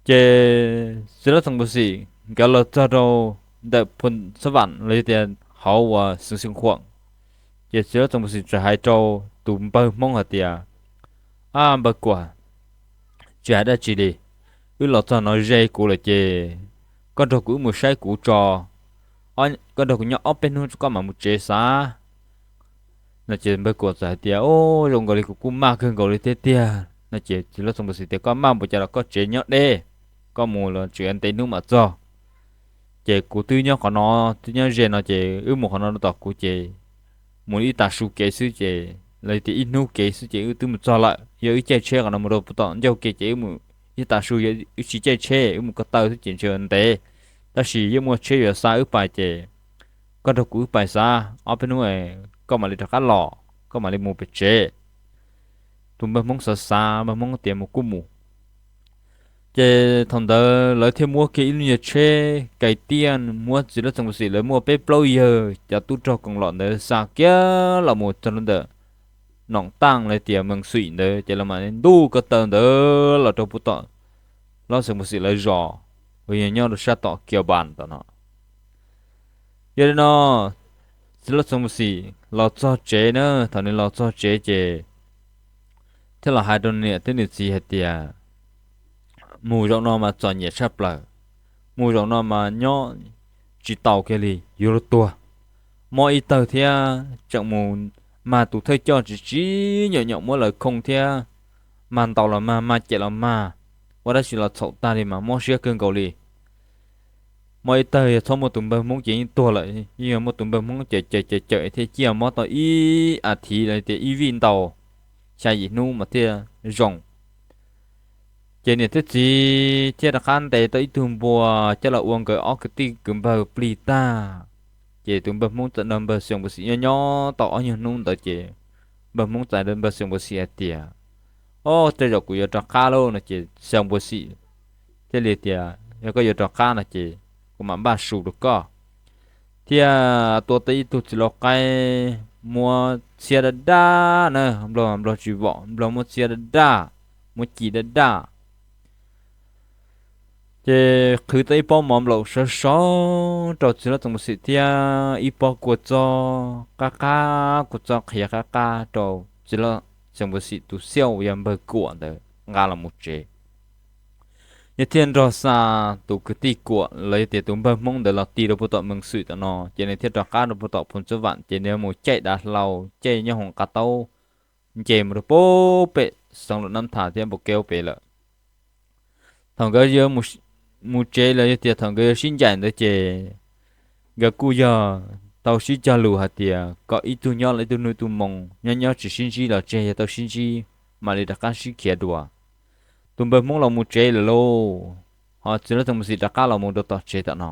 Ces txiv laj xeem Npus Xim nkawd los txog rau ntawm Phu Xab Vam los yog tias hauv uas xeev Xeev Khuam, ces txiv laj xeem Npus Xim txawm hais rau tus npawg Hmoob hais tias, Ab npawg Kuam, tsis hais dab tsi li, wb los txog no ze kuv lawm ces koj nrog kuv wb mus saib kuv tso, koj nrog kuv nyob ob peb hnub tso koj mam mus tsev xav. No ces npawg Kuam txawm hais tias, Ub, zoo nkaus li kuv kuj maj kawg nkaus li thiab tiag. No ces txiv laj xeem Npus Xim tias, Koj maj npaum cas los koj tsev nyob deb, koj mus los tseem ntev hnub mam txog. Ces kuv twb nyob qhov no, twb nyob ze no ces wb mus qhov no rau tom kuv ces mus ib tag su kev xwb ces los tias ib hnub kev xwb ces wb twb mus txog lawm. Yog wb caij tsheb qhov no mus rau puag tom ncauj kev ces wb mus ib tag su, yog wb tsis caij tsheb wb mus ko taw xwb ces ntshe ntev, tab sis yeej muaj tsheb yuav xa wb pais ces koj nrog kuv wb pais xav ob peb hnub, koj mam li rov qab los, koj mam li mus pem tsev. Tus npawg Hmoob xav xav, npawg Hmoob tias mus kuj mus. Ces thaum ntawd lawv thiaj muab kiag ib lub nyuag tsheb kais tiaj muab txiv laj xeem Npus Xim lawv muaj peb plaub yawg cov tub rog koom los ntawd xa kiag los mus txog rau ntawm Noom Taaj los tias Mees Xwm ntawd ces lawv mam li ntuj ko taw ntawd los rau puag tom laj xeem Npus Xim lawv zos uas yog nyob rau sab tom Kias Npas tom no. Yog li no, txiv laj xeem Npus Xim los txog tsev na, thaum nws los txog tsev ces thiaj los hais rau niam thiab nws txiv hais tias, Mus zaum no mas txom nyem tshaj plaws, mus zaum no mas nyob tsis tau kiag li, yuav luag tuag. Mob ib tawg thiab tseem mus mag tus thawj coj tsiv tsiv nyaum nyaum muab lawv khoo thiab, mag ntaus los mag, mag cem los mag, ua dab tsi los txhaum tag li mas mob siab kawg nkaus li. Mob ib tawg yog txhob muaj tus npawg Hmoob ces yeej tuag lawm, yeej yog muaj tus npawg Hmoob cawm cawm cawm cawm thiaj ciaj mob tau ib as thiv los tias ib vij ntau, xya yim hnub mas thiaj zoo. Ces niam thiab txiv thiaj rov qab ntes tau ib tug npua coj los ua nkawd ob kwv tij kwv npawg plig tag. Ces tus npawg Hmoob txawm nrog npawg Xyooj Npua Xim nyob nyob tau ob nyuag hnub ntawd ces npawg Hmoob txawm npawg Xyooj Npua Xim hais tias, Ob, tej zaum kuv yuav rov qab lauj. No ces Xyooj Npua Xim thiaj li tias, Yog koj yuav rov qab no ces kuv mam npaj su rau koj. Thiaj tua tau ib tug txiv lau qaib muab txhiab daj daj na, nplog nplog tsis vom, nplog muab txhiab daj daj, muab ci daj daj. Ces qhwv tau ib pob mov nplaum sov sov rau txiv laj Xyooj Npua Xim thiab ib pob kua txob qab qab, kua txob qhiav qab qab rau txiv laj Xyooj Npua Xim tus xiauj uas yog npawg Kuam ntawd nqa los mus tsev. Nws thiaj nrog xa tus kwv tij Kuam los yog tias tus npawg Hmoob ntawd los ti rau puag tom Mees Xwm tom no, ces nws thiaj rov qab rau puag tom Phu Txab Vam, ces nws mus caij dav hlau caij nyob hoov qav taub nce mus rau puag pem xeev Luam Nab Thas thiab npau kev ua pem lawm. Thaum nkawd yuav mus tsev los yog tias thaum nkawd yuav sib ncaim ntawd ces nkawd kuj yog tau sib cog lus hais tias kom ib tug nyob los ib tug nug ib tug moo, nyob nyob tsis sib ntsib los tseg, yog tau sib ntsib mam li rov qab sib khiav dua. Tus npawg Hmoob los mus tsev lawm lauj, ho txiv laj Xyooj Npua Xim rov qab los mus rau tom tsev tom no.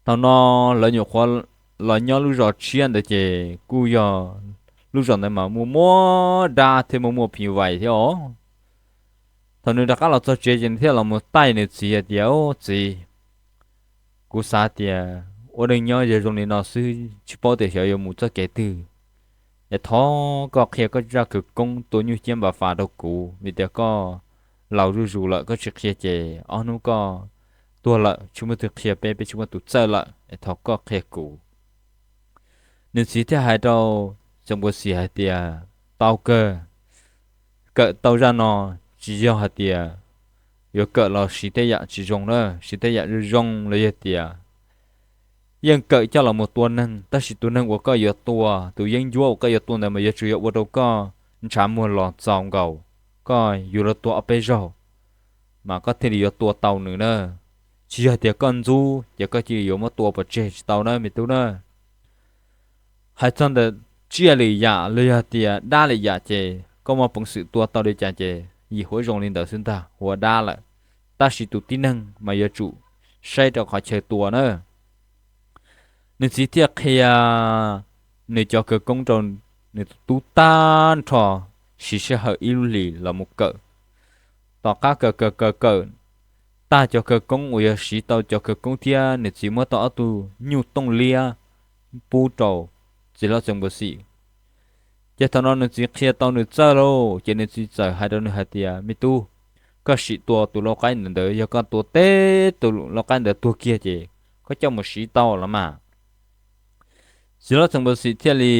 Thaum no lawv nyuam qhuav los nyob lub zos tshiab ntawd ces kuj yog lub zos ntawd mas muaj muaj dab thiab muaj muaj phim vais thiab os. Thaum nws rov qab los txog tsev ces nws thiaj los mus taij nws txiv hais tias, Au txiv, kuv xav tias ua neej nyob yog zoo li no xwb tsis paub tias xyov yuav mus txoj kev twg. Es thov koj qhia koj zaj khawv koob tua nyuj ciab npa fas rau kuv, vim tias koj laus zuj zus lawm, koj tsis qhia ces ob hnub koj tuag lawm tsis muaj tus qhia peb, peb tsis muaj tus txawj lawm, es thov koj qhia kuv. Nws txiv thiaj hais rau Xyooj Npua Xim hais tias, Tau kawg, kawm tau zaj no tsis yog hais tias yuav kawm los siv tej yam tsis zoo na, siv tej yam zoo zoo los yog tias yeej kawm coj los mus tua neeg, tab sis tus neeg uas koj yuav tua, tus yeeb ncuab uas koj yuav tua ntawd mas yuav tsum yuav ua rau koj ntshav muag los txaus nkaus, koj yuav luag tua ob peb zaug mas koj thiaj li yuav tua tau nws na. Tsis yog tias koj ntxub ces koj cia li yuav muab tua pov tseg, tsis tau na me tub na. Hais txog ntawm tsiaj lwm yam los yog tias dab lwm yam ces koj muaj peev xwm tua tau li cas ces yim huab zoo li ntawd xwb ntag, hu ua dab lawm. Tab sis tus tib neeg mas yuav tsum saib rau qhov chaw tua na. Nws txiv thiaj qhia nws cov khawv koob rau nws tus tub tag nrho, siv sij hawm ib lub hlis los mus kawm. Tom qab kawm kawm kawm kawm tag cov khawv koob uas yog siv tau cov khawv koob thiab nws txiv muab tau ob tug nyuj tooj liab pub rau txiv hlob Txeem Npua Xim. Ces thaum no nws txiv qhia tau nws txawj lauj, ces nws txiv txawm hais rau nws hais tias, me tub, koj sim tua tus lau qaib ntawd ntawd, yog koj tua teb tus lau qaib ntawd tuag kiag ces koj coj mus siv tau los mas. Txiv hlob Txeem Npua Xim thiaj li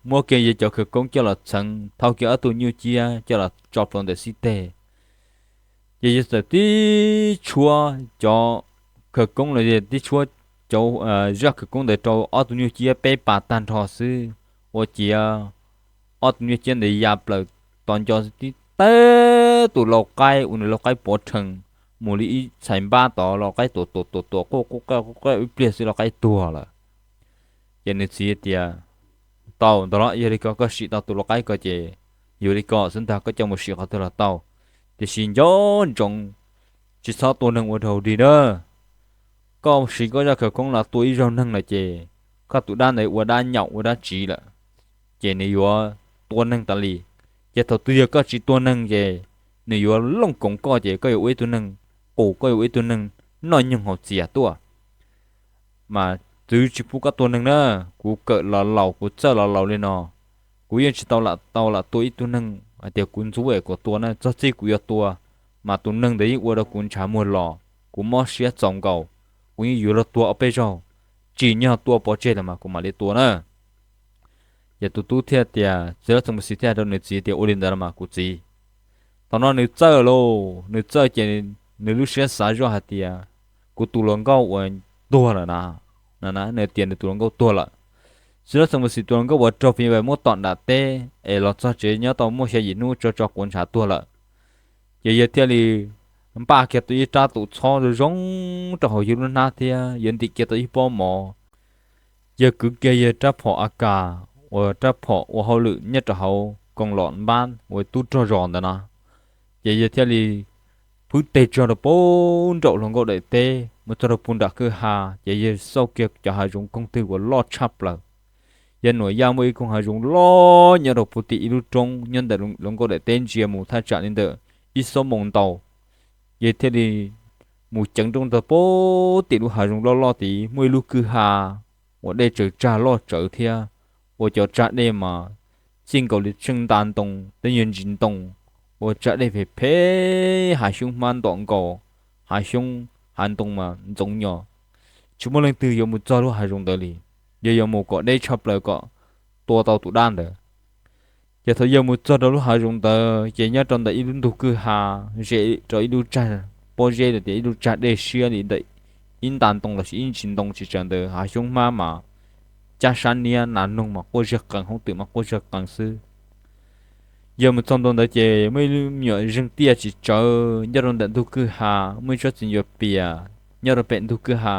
muab kiag yawg cov khawv koob coj los txheev, thau kiag ob tug nyuj ciab coj los tso plhuav ntawm xib teg. Ces yawg txawm tib tshuab cov khawv koob los yog tib tshuab cov zaj khawv koob ntawd rau ob tug nyuj ciab peb pas tag nrho xwb, ua ciav ob tug nyuj ciab ntawd ya plaws tos nco tib teb tus lau qaib uas nws lau qaib pov rhees mus li ib txhais npab tod, lau qaib tuam tuam tuam tuam quaj quj qaj quj qaj ib pliag xwb lau qaib tuag lawm. Ces nws txiv tias, tau ntag los, yog li ko koj sim tau tus lau qaib ko ces yuav li ko xwb ntag, koj coj mus sim qhov twg los tau, tiam sis nco ntsoov tsis txhob tua neeg ua raug dig na. Koj siv koj zaj khawv koob los tua ib zaug neeg lawm ces koj tus dab ntawd ua dab nyaum ua dab tsiv lawm, ces nws yuav tua neeg tas li. Ces thaum twg yog koj tsis tua neeg ces nws yuav looj koov koj, ces koj yuav ua ib tug neeg qus, koj yuav ua ib tug neeg noj nyoog haus txias tuaj. Mas txwv tsis pub koj tua neeg na. Kuv kawm los laus, kuv txawj los laus li no, kuv yeej tsis tau lam tau lam tua ib tug neeg hais tias kuv ntxub es kuv tua na. Txog txij kuv yuav tua, mas tus neeg ntawd yeej ua rau kuv ntshav muag los, kuv mob siab txaus nkaus, kuv yeej yuav luag tua ob peb zaug, tsim nyog tua pov tseg los mas kuv mam li tua na. Ces tus tub thiaj tias, txiv hlob Txoos Npus Xis thiaj hais rau nws txiv tias, ua li ntawd los mas kuv txiv. Thaum no nws txawj lauj, nws txawj ces nws lub siab xav zoj hais tias, kuv tus hluas nkauj uas tuag lawm na, nws tias nws tus hluas nkauj tuag lawm. Txiv hlob Txoos Npus Xis tus hluas nkauj uas raug phim nyuj vais muab tom nram teb es los txog tsev nyob tau muaj xya yim hnub tso tso quav ntshav tuag lawm. Ces yawg thiaj li npaj kiag tau ib rab tus txhob zoo zoo rau hauv yawg lub hnab thiab yawg ntim kiag tau ib pob mov. Yawg kwv kiag yawg rab phom a kas uas rab phom ua hauj lwm nyob rau hauv koos los npab uas tub rog zos ntawd na. Ces yawg thiaj li phwb teg tsuag rau puag nraum hluas nkauj daim teb mus txog rau puag nram kwj ha, ces yawg xauj kiag cov hav zoov koog twg uas loj tshaj plaws. Yawg nuam yaj muaj ib koog hav zoov loj nyob rau puag tim ib lub roob nyob ntawm hluas nkauj daim teb ntsia mus thaj tsam li ntawm ib xuab moos ntau. Yawg thiaj li mus ceev nrooj txog puag tim lub hav zoov loj loj tid muaj ib lub kwj ha uas dej tsaws tsag loj tsawv thiab, ua cov tsag dej mas txij nkaus li tsheej nta ntoo tej nyuag ntsis ntoo, ua tsag dej phem phem, hav xyoob hmab ntom nkaus, hav xyoob hav ntoo mas ntxoov nyos. Tsis muaj leej twg yuav mus txog lub hav zoov ntawd li, yog yuav mus kom deb tshaj plaws kom tua tau tus dab ntawd. Ces thaum yawg mus txog rau lub hav zoov ntawd ces nyob rau ntawm ib lub ntug kwj ha ze rau ib lub tsag pob zeb los tias ib lub tsag dej siab li ntawm ib nta ntoo lossis ib ntsis ntoo tsis tsaws ntawd, hav xyoob hmab mas cab sab niab, nas noog mas quaj zig qees, hoob twm mas quaj zig qees xwb. Yawg mus txog ntua ntawd ces muaj ib lub me nyuam zeeg tiaj tsis tsawv nyob rau ntawm ntug kwj ha, muaj ib tsob txiv ncuav pias nyob rau pem ntug kwj ha.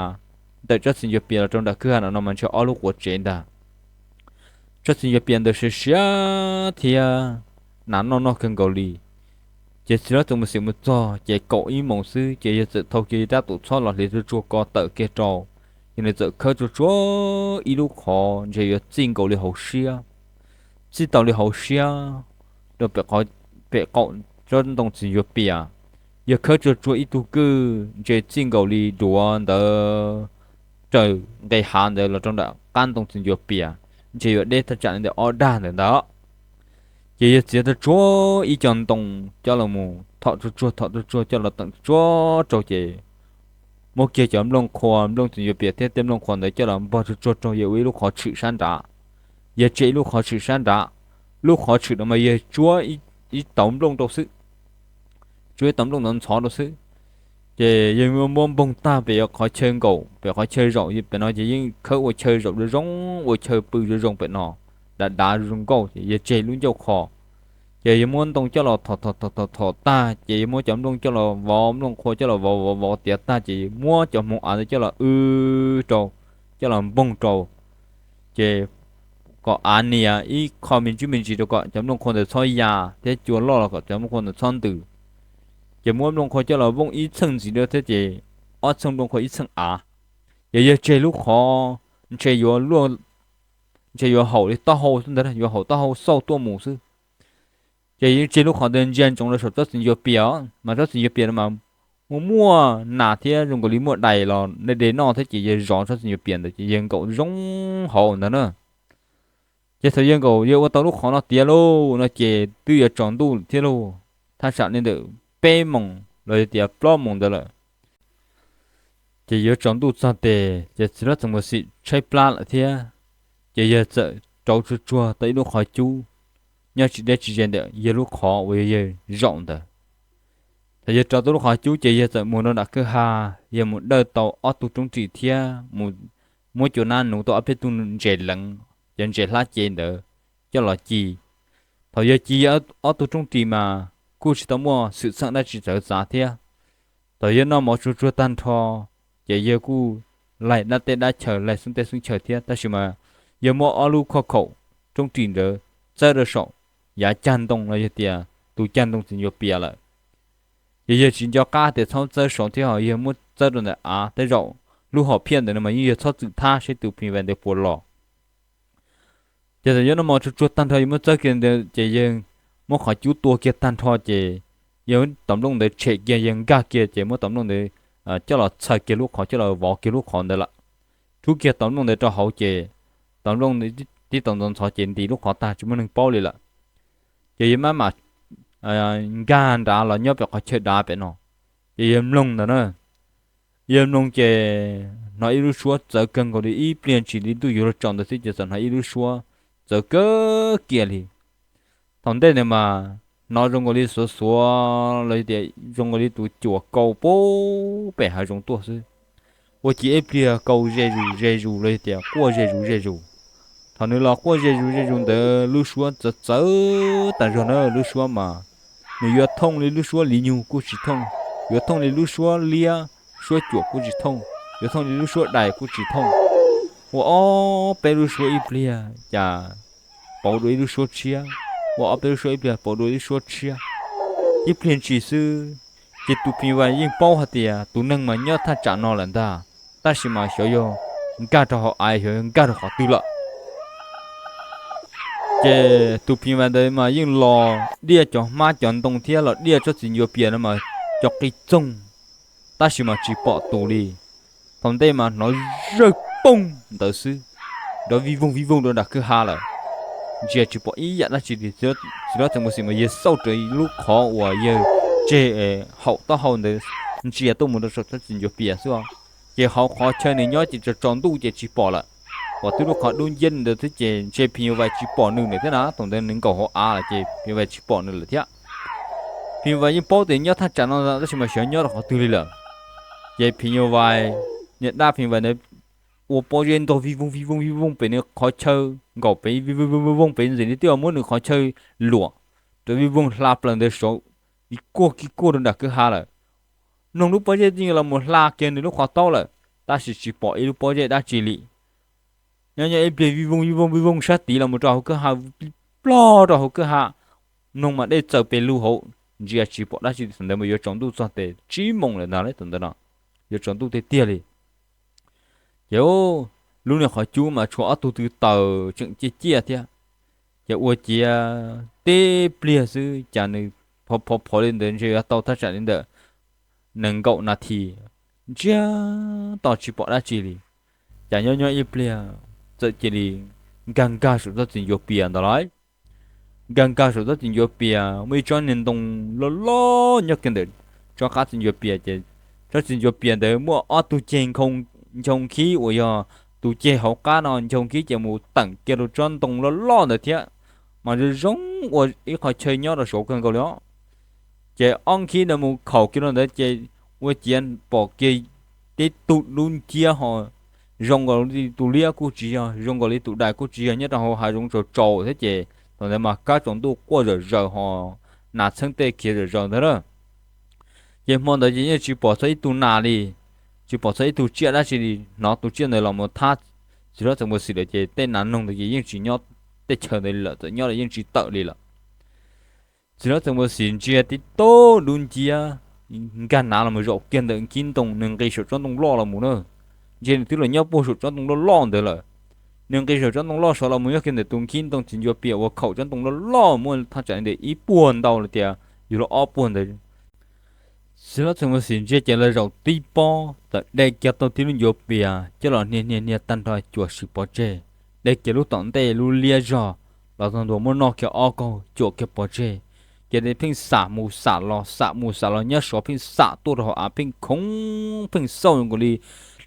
Ntawm tsob txiv ncuav pias los rau nram kwj ha no no mas ntshe ob lub quav tsev ntag. Tsob txiv ncuav pias ntawd siav siav thiab nas noj noj kawg nkaus li. Ces txiv hlob Txoos Npus Xis mus txog ces kaum ib moos xwb ces yawg txawm thau kiag rab tus txhob los hliv tsuag tsuag ko tawm kiag rau, ces nws txawm khawb tsuag tsuag ib lub qhov ntshe yuav txij nkaus li hauv siab, txij tau li hauv siab rau pem qaum tsob ntoo txiv ncuav pias. Yawg khawb tsuag tsuag ib tug kwj ntshe txij nkaus li duav ntawd raws nqe hav ntawd los rau nram qab ntoo txiv ncuav pias, ntshe yuav deb thaj tsam li ntawm ob dag ntawd ntag. Ces yawg txiav tsuag tsuag ib co ntoo coj los mus thom tsuag tsuag thom tsuag tsuag coj los teem tsuag tsuag rau ces muab kiag cov nplooj qhuav, nplooj txiv ncuav pias thiab tej nplooj qhuav ntawd coj los npog tsuag tsuag rau yawg ua ib lub qhov tshwm sab nrad. Yawg tseg ib lub qhov tshwm sab nrad, lub qhov tshwm no mas yawg tsuab ib ib tauv nplooj rau xwb, tsuas ib tauv nplooj ntawd ntxhov rau xwb. Ces yawg muab npoog tag pem qhov chaw nkaum, pem qhov chaw zaum pem no ces yeej khawb ua chaw zaum zoo zoo, ua chaw pw zoo zoo pem no, dav dav zoo zoo nkauj ces yawg tseg lub ncauj kho. Ces yawg muab ntoo coj los thom thom thom thom tag ces yawg muab cov nplooj coj los vov, nplooj qhua coj los vov vov vov tiav tag ces muab cov hmoov av ntawd coj los w rau, coj los npoog rau, ces kom av nias ib qho me ntsis me ntsis rau kom cov nplooj qhua ntawd txhob ya thiab cua loj los kom cov nplooj qhua ntawd txhob ntws. Ces muab nplooj qhua coj los vooj ib txheej ntxiv thiab ces ob txheej nplooj qhua ib txheej av. Ces yawg tseg lub qhov ntshe yuav luaj, ntshe yuav haum li taub hau xwb ntag, yuav haum taub hau xauj tuaj mus xwb. Ces yeej tseg lub qhov ntawd ntsia ntsoov rau saum tsob txiv ncua pias os, mas tsob txiv ncua pias no mas muaj muaj nas thiab zoo nkaus li muaj dais los de de noj thiab ces yawg zov tsob txiv ncua pias ntawd ces yawg nkaum zoo hauv ntawd na. Ces thaum yawg nkaum yawg ua tau lub qhov no tiav lauj no ces twb yuav tsaus ntuj thiab lauj, thaj tsam li ntawm peb moos los yog tias plaub moos ntawd lawm. Ces yuav tsaus ntuj txog tes ces txiv hlob Txoov Mus Xim tshaib plab lawm thiab, ces yawg txawm rauv tsuag tsuag tau ib lub qhov cub nyob tsis deb tsis ze ntawm yawg lub qhov uas yog yawg zaum ntawd. Thaum yawg rauv tau lub qhov cub ces yawg txawm mus rau nram kwj ha, yawg mus dawj tau ob tug roob ris thiab mus muab cua nab nuv tau ob peb tug ntses leev, cov ntses hlab cev ntawd coj los ci. Thaum yawg ci ob tug roob ris mas kuj tsis tau muaj xwm txheej dab tsi txawv txav thiab. Thaum yawg noj mov tsuag tsuag tag nrho, ces yawg kuj laig dab teb dab chaw, laig xeeb teb xeeb chaw thiab, tab sis mas yawg muab ob lub khoj khaum roob ris ntawd txawb rau saum yav cag ntoo los yog tias tus cag ntoo txiv ncua pias lawm. Ces yawg tsis nco qab tias txhob txawb saud thiab ho yawg muab txawb rau ntawm av, tej zaum lub hom phiaj ntawd no mas yeej yog txhob txwm thab seb tus phim vais ntawd puas los. Ces thaum yawg noj mov tsuag tsuag tag nrho yawg muab txawb kiag ntawd ces yawg muab qhov cub tua kiag tag nrho ces yawg tauv nplooj ntawd tshem kiag, yawg nkag kiag ces muab tauv nplooj ntawd coj los txhaws kiag lub qhov, coj los vov kiag lub qhov ntawd lawm. Rub kiag tauv nplooj ntawd rau hauv ces tauv nplooj tib tau ntxhov ntxhov ces ntis lub qhov tag tsis muaj neeg paub li lawm. Ces yawg maj mam nkag nrad los nyob pem qhov chaw dav pem no, ces yawg mloog ntawd na. Yawg mloog ces hnov ib lub suab txawv kawg nkaus li, ib pliag ntshis li ntuj yuav luag tsaus ntawd xwb ces txawm hnov ib lub suab txawv kawg kiag li. Thaum ntej ntawd mas hnov zoo nkaus li xuav xuav los yog tias zoo nkaus li tus cuam kaus puag pem hav zoov tuaj xwb. Ua ciav ib pliag kaus ze zus ze zus los yog tias quaj ze zus ze zus. Thaum nws los quaj ze zus ze zus ntawd lub suab txawv txawv tas zog na, lub suab mas nws yuav thooj li lub suab li nyug kuj tsis thooj, yuav thooj li lub suab liab suab cuam kuj tsis thooj, yuav thooj li lub suab dais kuj tsis thooj. Ua ob peb lub suab ib pliag cas pauv dua ib lub suab tshiab, ua ob peb lub suab ib pliag pauv dua ib lub suab tshiab. Ib pliag ntshis xwb, ces tus phim vais yeej paub hais tias tus neeg mas nyob thaj tsam no lawm ntag, tab sis mas xyov yog nkag rau hauv av, xyov yog nkag rau qhov twg lawm. Ces tus phim vais ntawd mas yeej los diaj cov hmab cov ntoo thiab los diaj tsob txiv ncua pias no mas cov qis txoog, tab sis mas tsis pom tus li. Thaum ntej mas hnov zawj poog ntawd xwb, nrov vij voog vij voog rau nram kwj ha lawm, ntsia tsis pom ib yam dab tsi li. Txiv hlob Txoov Mus Xim mas yawg xauj raws lub qhov uas yawg tseg haum taub hau ntawd ntsia tuaj mus rau saum tsob txiv ncua pias xwb os. Ces hauv qhov chaw nws nyob ces tsaus tsaus ntuj ces tsis pom lawm. Pom twb lub qhov dub nciab ntawd xwb ces ntshe phim nyuj vais tsis pom nws lawm thiab na. Thaum ntawd nws nkaum hauv av lawm ces phim nyuj vais tsis pom nws lawm thiab. Phim nyuj vais yeej paub tias nyob thaj tsam no tab sis mas xyov nyob rau qhov twg li lawm. Ces phim nyuj vais, niag dab phim nyuj vais ntawd ua pob zeb ntog vij voog vij voog vij voog pem nws qhov chaw nkaum pem, vij voog vij voog pem ntxim li twb muab nws qhov chaw luam rau vij voog hla plaws ntawd saud, kuaj kiag kuaj rau nram kwj ha lawm. Mloog lub pob zeb twb los mus hla kiag nws lub qhov taub lawm, tab sis tsis pom ib lub pob zeb dab tsi li. Nyob nyob ib pliag vij voog vij voog vij voog sab tid los mus rau hauv kwj ha, plog rau hauv kwj ha. Mloog mas dej txaws pes lug hauv, ntsia tsis pom dab tsi li. Thaum ntawd mas yuav tsaus ntuj txog tes tsib moos lawm ntag, thaum ntawd no yuav tsaus ntuj tiag tiag li. Ces lub niag qhov cub mas tshuav ob tug tw taws tseem ciaj ciaj thiab. Ces ua ciav tib pliag xwb cas nws phov phov phov li ntawd ntshe yuav tau thaj tsam li ntawm nees nkaum nas this, ntsiag to tsis pom dab tsi li. Cas nyob nyob ib pliag txawm cia li nkag nkag saum tsob txiv ncua pias ntawd lawm. Nkag nkag saum tsob txiv ncua pias muaj ib tsob niag ntoo loj loj nyob kiag ntawm tsob qab txiv ncua pias ces tsob txiv ncua pias ntawd muaj ob tug ceg nchoo khib uas yog tus ceg hauv qab no nchoo khib ces mus teem kiag rau tsob ntoo loj loj ntawd thiab. zoo zoo ua ib qho chaw nyob rau saud kawg nkaus li os. Ces ob khib ntawd mus khaum kiag rau ntawd ces ua ciav pom kiag tib tug dub nciab ho zoo nkaus li tus liab kuj tsis yog, zoo nkaus li tus dais kuj tsis yog, nyob rau hauv hav zoov tsaus tsaus thiab ces thaum ntawd mas kab tsaus ntuj quaj zom zaws ho nas txheeb tej khiav zom zaws ntawd na. Ces hmo ntawd ces yeej tsis pom txog ib tug nas li, tsis pom txog ib tug tsiaj dab tsi li. Hnov tus tsiaj ntawd los mus thab txiv hlob Txoov Npua Xim lawm ces tej nas noog ntawd ces yeej tsis nyob tej chaw ntawd li lawm, txawm nyob los yeej tsis tawm li lawm. Txiv hlob Txoov Npua Xim ntsia tib tug dub nciab nkag nav los mus zaum kiag ntawm nkib ntoo, nws nqis saum tsob ntoo loj los mus na. Ntsia nws twb los nyob puag saum tsob ntoo loj loj ntawd lawm. Nws nqis saum tsob ntoo loj saud los mus nyob kiag ntawm tus nkib ntoo txiv ncua pias uas khaum tsob ntoo loj loj muaj thaj tsam li ntawm ib puag ntau los tias yog li ob puag ntawd. Txiv hlob Txoov Npua Xim ntsia ces lawv zaum tib pob txawm de kiag tau tib lub ncuav pias coj los hnia hnia hnia tag nrho cuam sim pov tseg, de kiag lub tom ntej lub liab zog los txog ntua muab noj kiag ob kaug cuam kiag pov tseg. Ces nws pheej xam mus xam los xam mus xam los nyob saud pheej xam tuaj rau hauv av pheej khoov pheej xauj nkaus li,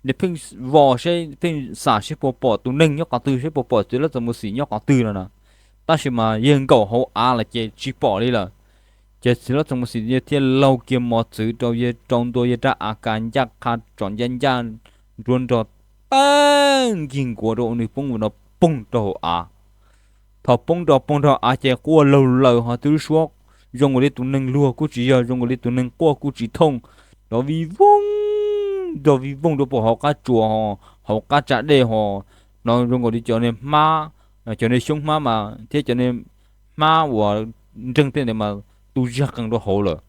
nws pheej vos seb pheej xam seb puas pom tus neeg nyob qhov twg, seb puas pom txiv hlob Txoov Npua Xim nyob qhov twg no na. Tab sis mas yawg nkaum hauv av lawm ces tsis pom li lawm. Ces txiv hlob Txoov Npua Xim thiaj laug kiag mos txwv rau yawg, rau ntua yawg rab A K ncaj qha tsom ncaj ncaj nruab nrog tag nkig nkuav rau ua nws poob vim no poog rau hauv av. Thaum poob rau poog rau av ces quaj laug laws ho twb lub suab zoo nkaus li tus neeg luag kuj tsis yog, zoo nkaus li tus neeg quaj kuj tsis thooj, nrov vij voog, nrov vij voog rau puag hauv qab tsuas, hauv qab tsa dej ho, no zoo nkaus li cov niag hmab, cov niag xyoob hmab mas thiab cov niag hmab uas nreeg tej ntawd mas tu zaj qees rau hauv lawm.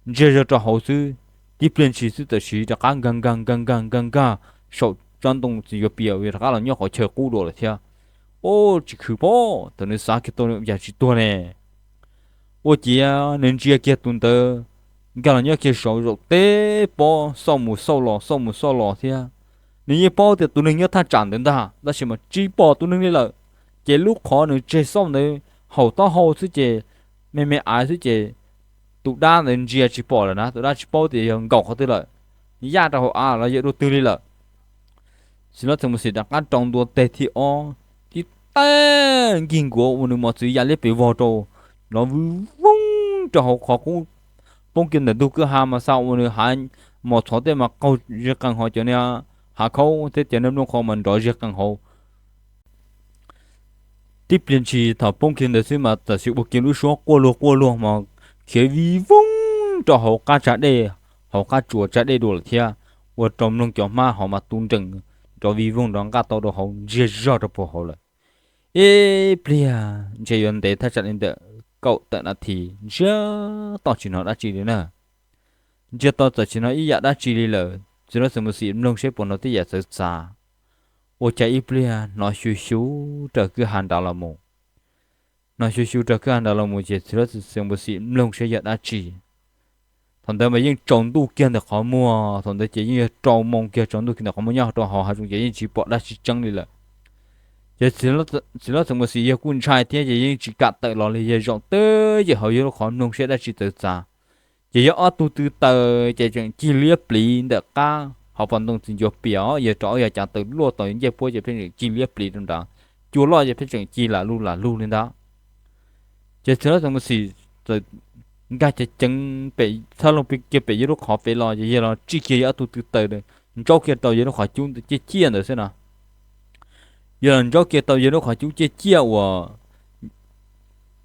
Ntsiag zog rau hauv xwb, tib pliag ntshis xwb tam sim rov qab nkag nkag nkag nkag nkag nkag saum tsob ntoo txiv ncua pias rov qab los nyob qhov chaw qub dua lawm thiab. Ub, tsis khwv pob, thaum nws xav kiag tau yam tsis tuag ne. Ua ciav nws ntsia kiag tus ntawd nkag los nyob kiag saud zaum tib pob xauj mus xauj los xauj mus xauj los thiab. Nws yeej paub tias tus neeg nyob thaj tsam ntawd ntag tab sis mas tsis pom tus neeg li lawm. Ces lub qhov nws tseg xauj ntawd haum taub hau xwb ces me me aiv xwb ces tus dab ntawd ntsia tsis pom lawm na, tus dab tsis paub tias yog nkaum qhov twg lawm, yaj rau hauv av los yog dua twg li lawm. Txiv hlob Txoov Npua Xim rov qab rau ntua teg thib ob, tib tag nkig nkuav ua nws mos txwv ya liab pes vog rau, nrov vwj voog rau hauv qhov qub, poob kiag ntawm ntug kwj ha mas xa ua nws hav mos txhov tej mas qaug zig qees ho cov niag hav khaub thiab cov niag nplooj qhov mas nrov zig qees hauv. Tib pliag ntshis thaum poob kiag ntawd xwb mas tam sim ua kiag lub suab quaj luag quaj luag mas khiav vij voog rau hauv qab tsa dej, hauv qab tsuas tsa dej dua lawm thiab, ua rau mloog cov hmab hauv mas tu nrees, nrov vij voog nrov nqaj tau rau hauv ntsiag zog rau puag hauv lawm. Ib pliag ntshe yuav ntev thaj tsam li ntawm kaum tawm nas this ntsiag to tsis hnov dab tsi li na. Ntsiag to txawm tsis hnov ib yam dab tsi li lawm, txiv hlob Txoov Npua Xim mloog seb puas hnov tej yam txawv txav. Ua cas ib pliag hnov xyu xyu raws kwj ha nrad los mus. Hnov xyu xyu raws kwj ha nrad los mus ces txiv hlob Txoov Npua Xim mloog seb yog dab tsi. Thaum ntawd mas yeej tsaus ntuj kiag ntawm qhov muag, thaum ntawd ces yeej yog rau moo kiag tsaus ntuj kiag ntawm qhov muag nyob rau hauv hav zoov ces yeej tsis pom dab tsi tseeb li lawm. Ces txiv hlob Txoov Npua Xim yawg kuj ntshai thiab ces yeej tsis kam tawm los li, yawg zaum twj ywm hauv yawg lub qhov mloog seb dab tsi txawv txav. Ces yog ob tug tw taws ces tseem cig liab pliv ntawm qab hauv pas ntoo txiv ncua pias, yawg rau ob yav cav taws luaj tau ncej puab ces pheej tseem cig liab pliv rau nrad, cua loj ces pheej tseem cig lam lug lam lug li ntawd. Ces txiv hlob Txoov Npua Xim txawm nkag ceev ceev pem txhab loog kiag pem yawg lub qhov pem los ces yawg los tsij kiag yawg ob tug tw taws ntsaub kiag rau yawg lub qhov cub ciaj ciaj ntawd xwb na. Yawg los ntsaub kiag tau yawg lub qhov cub ciaj ciaj uas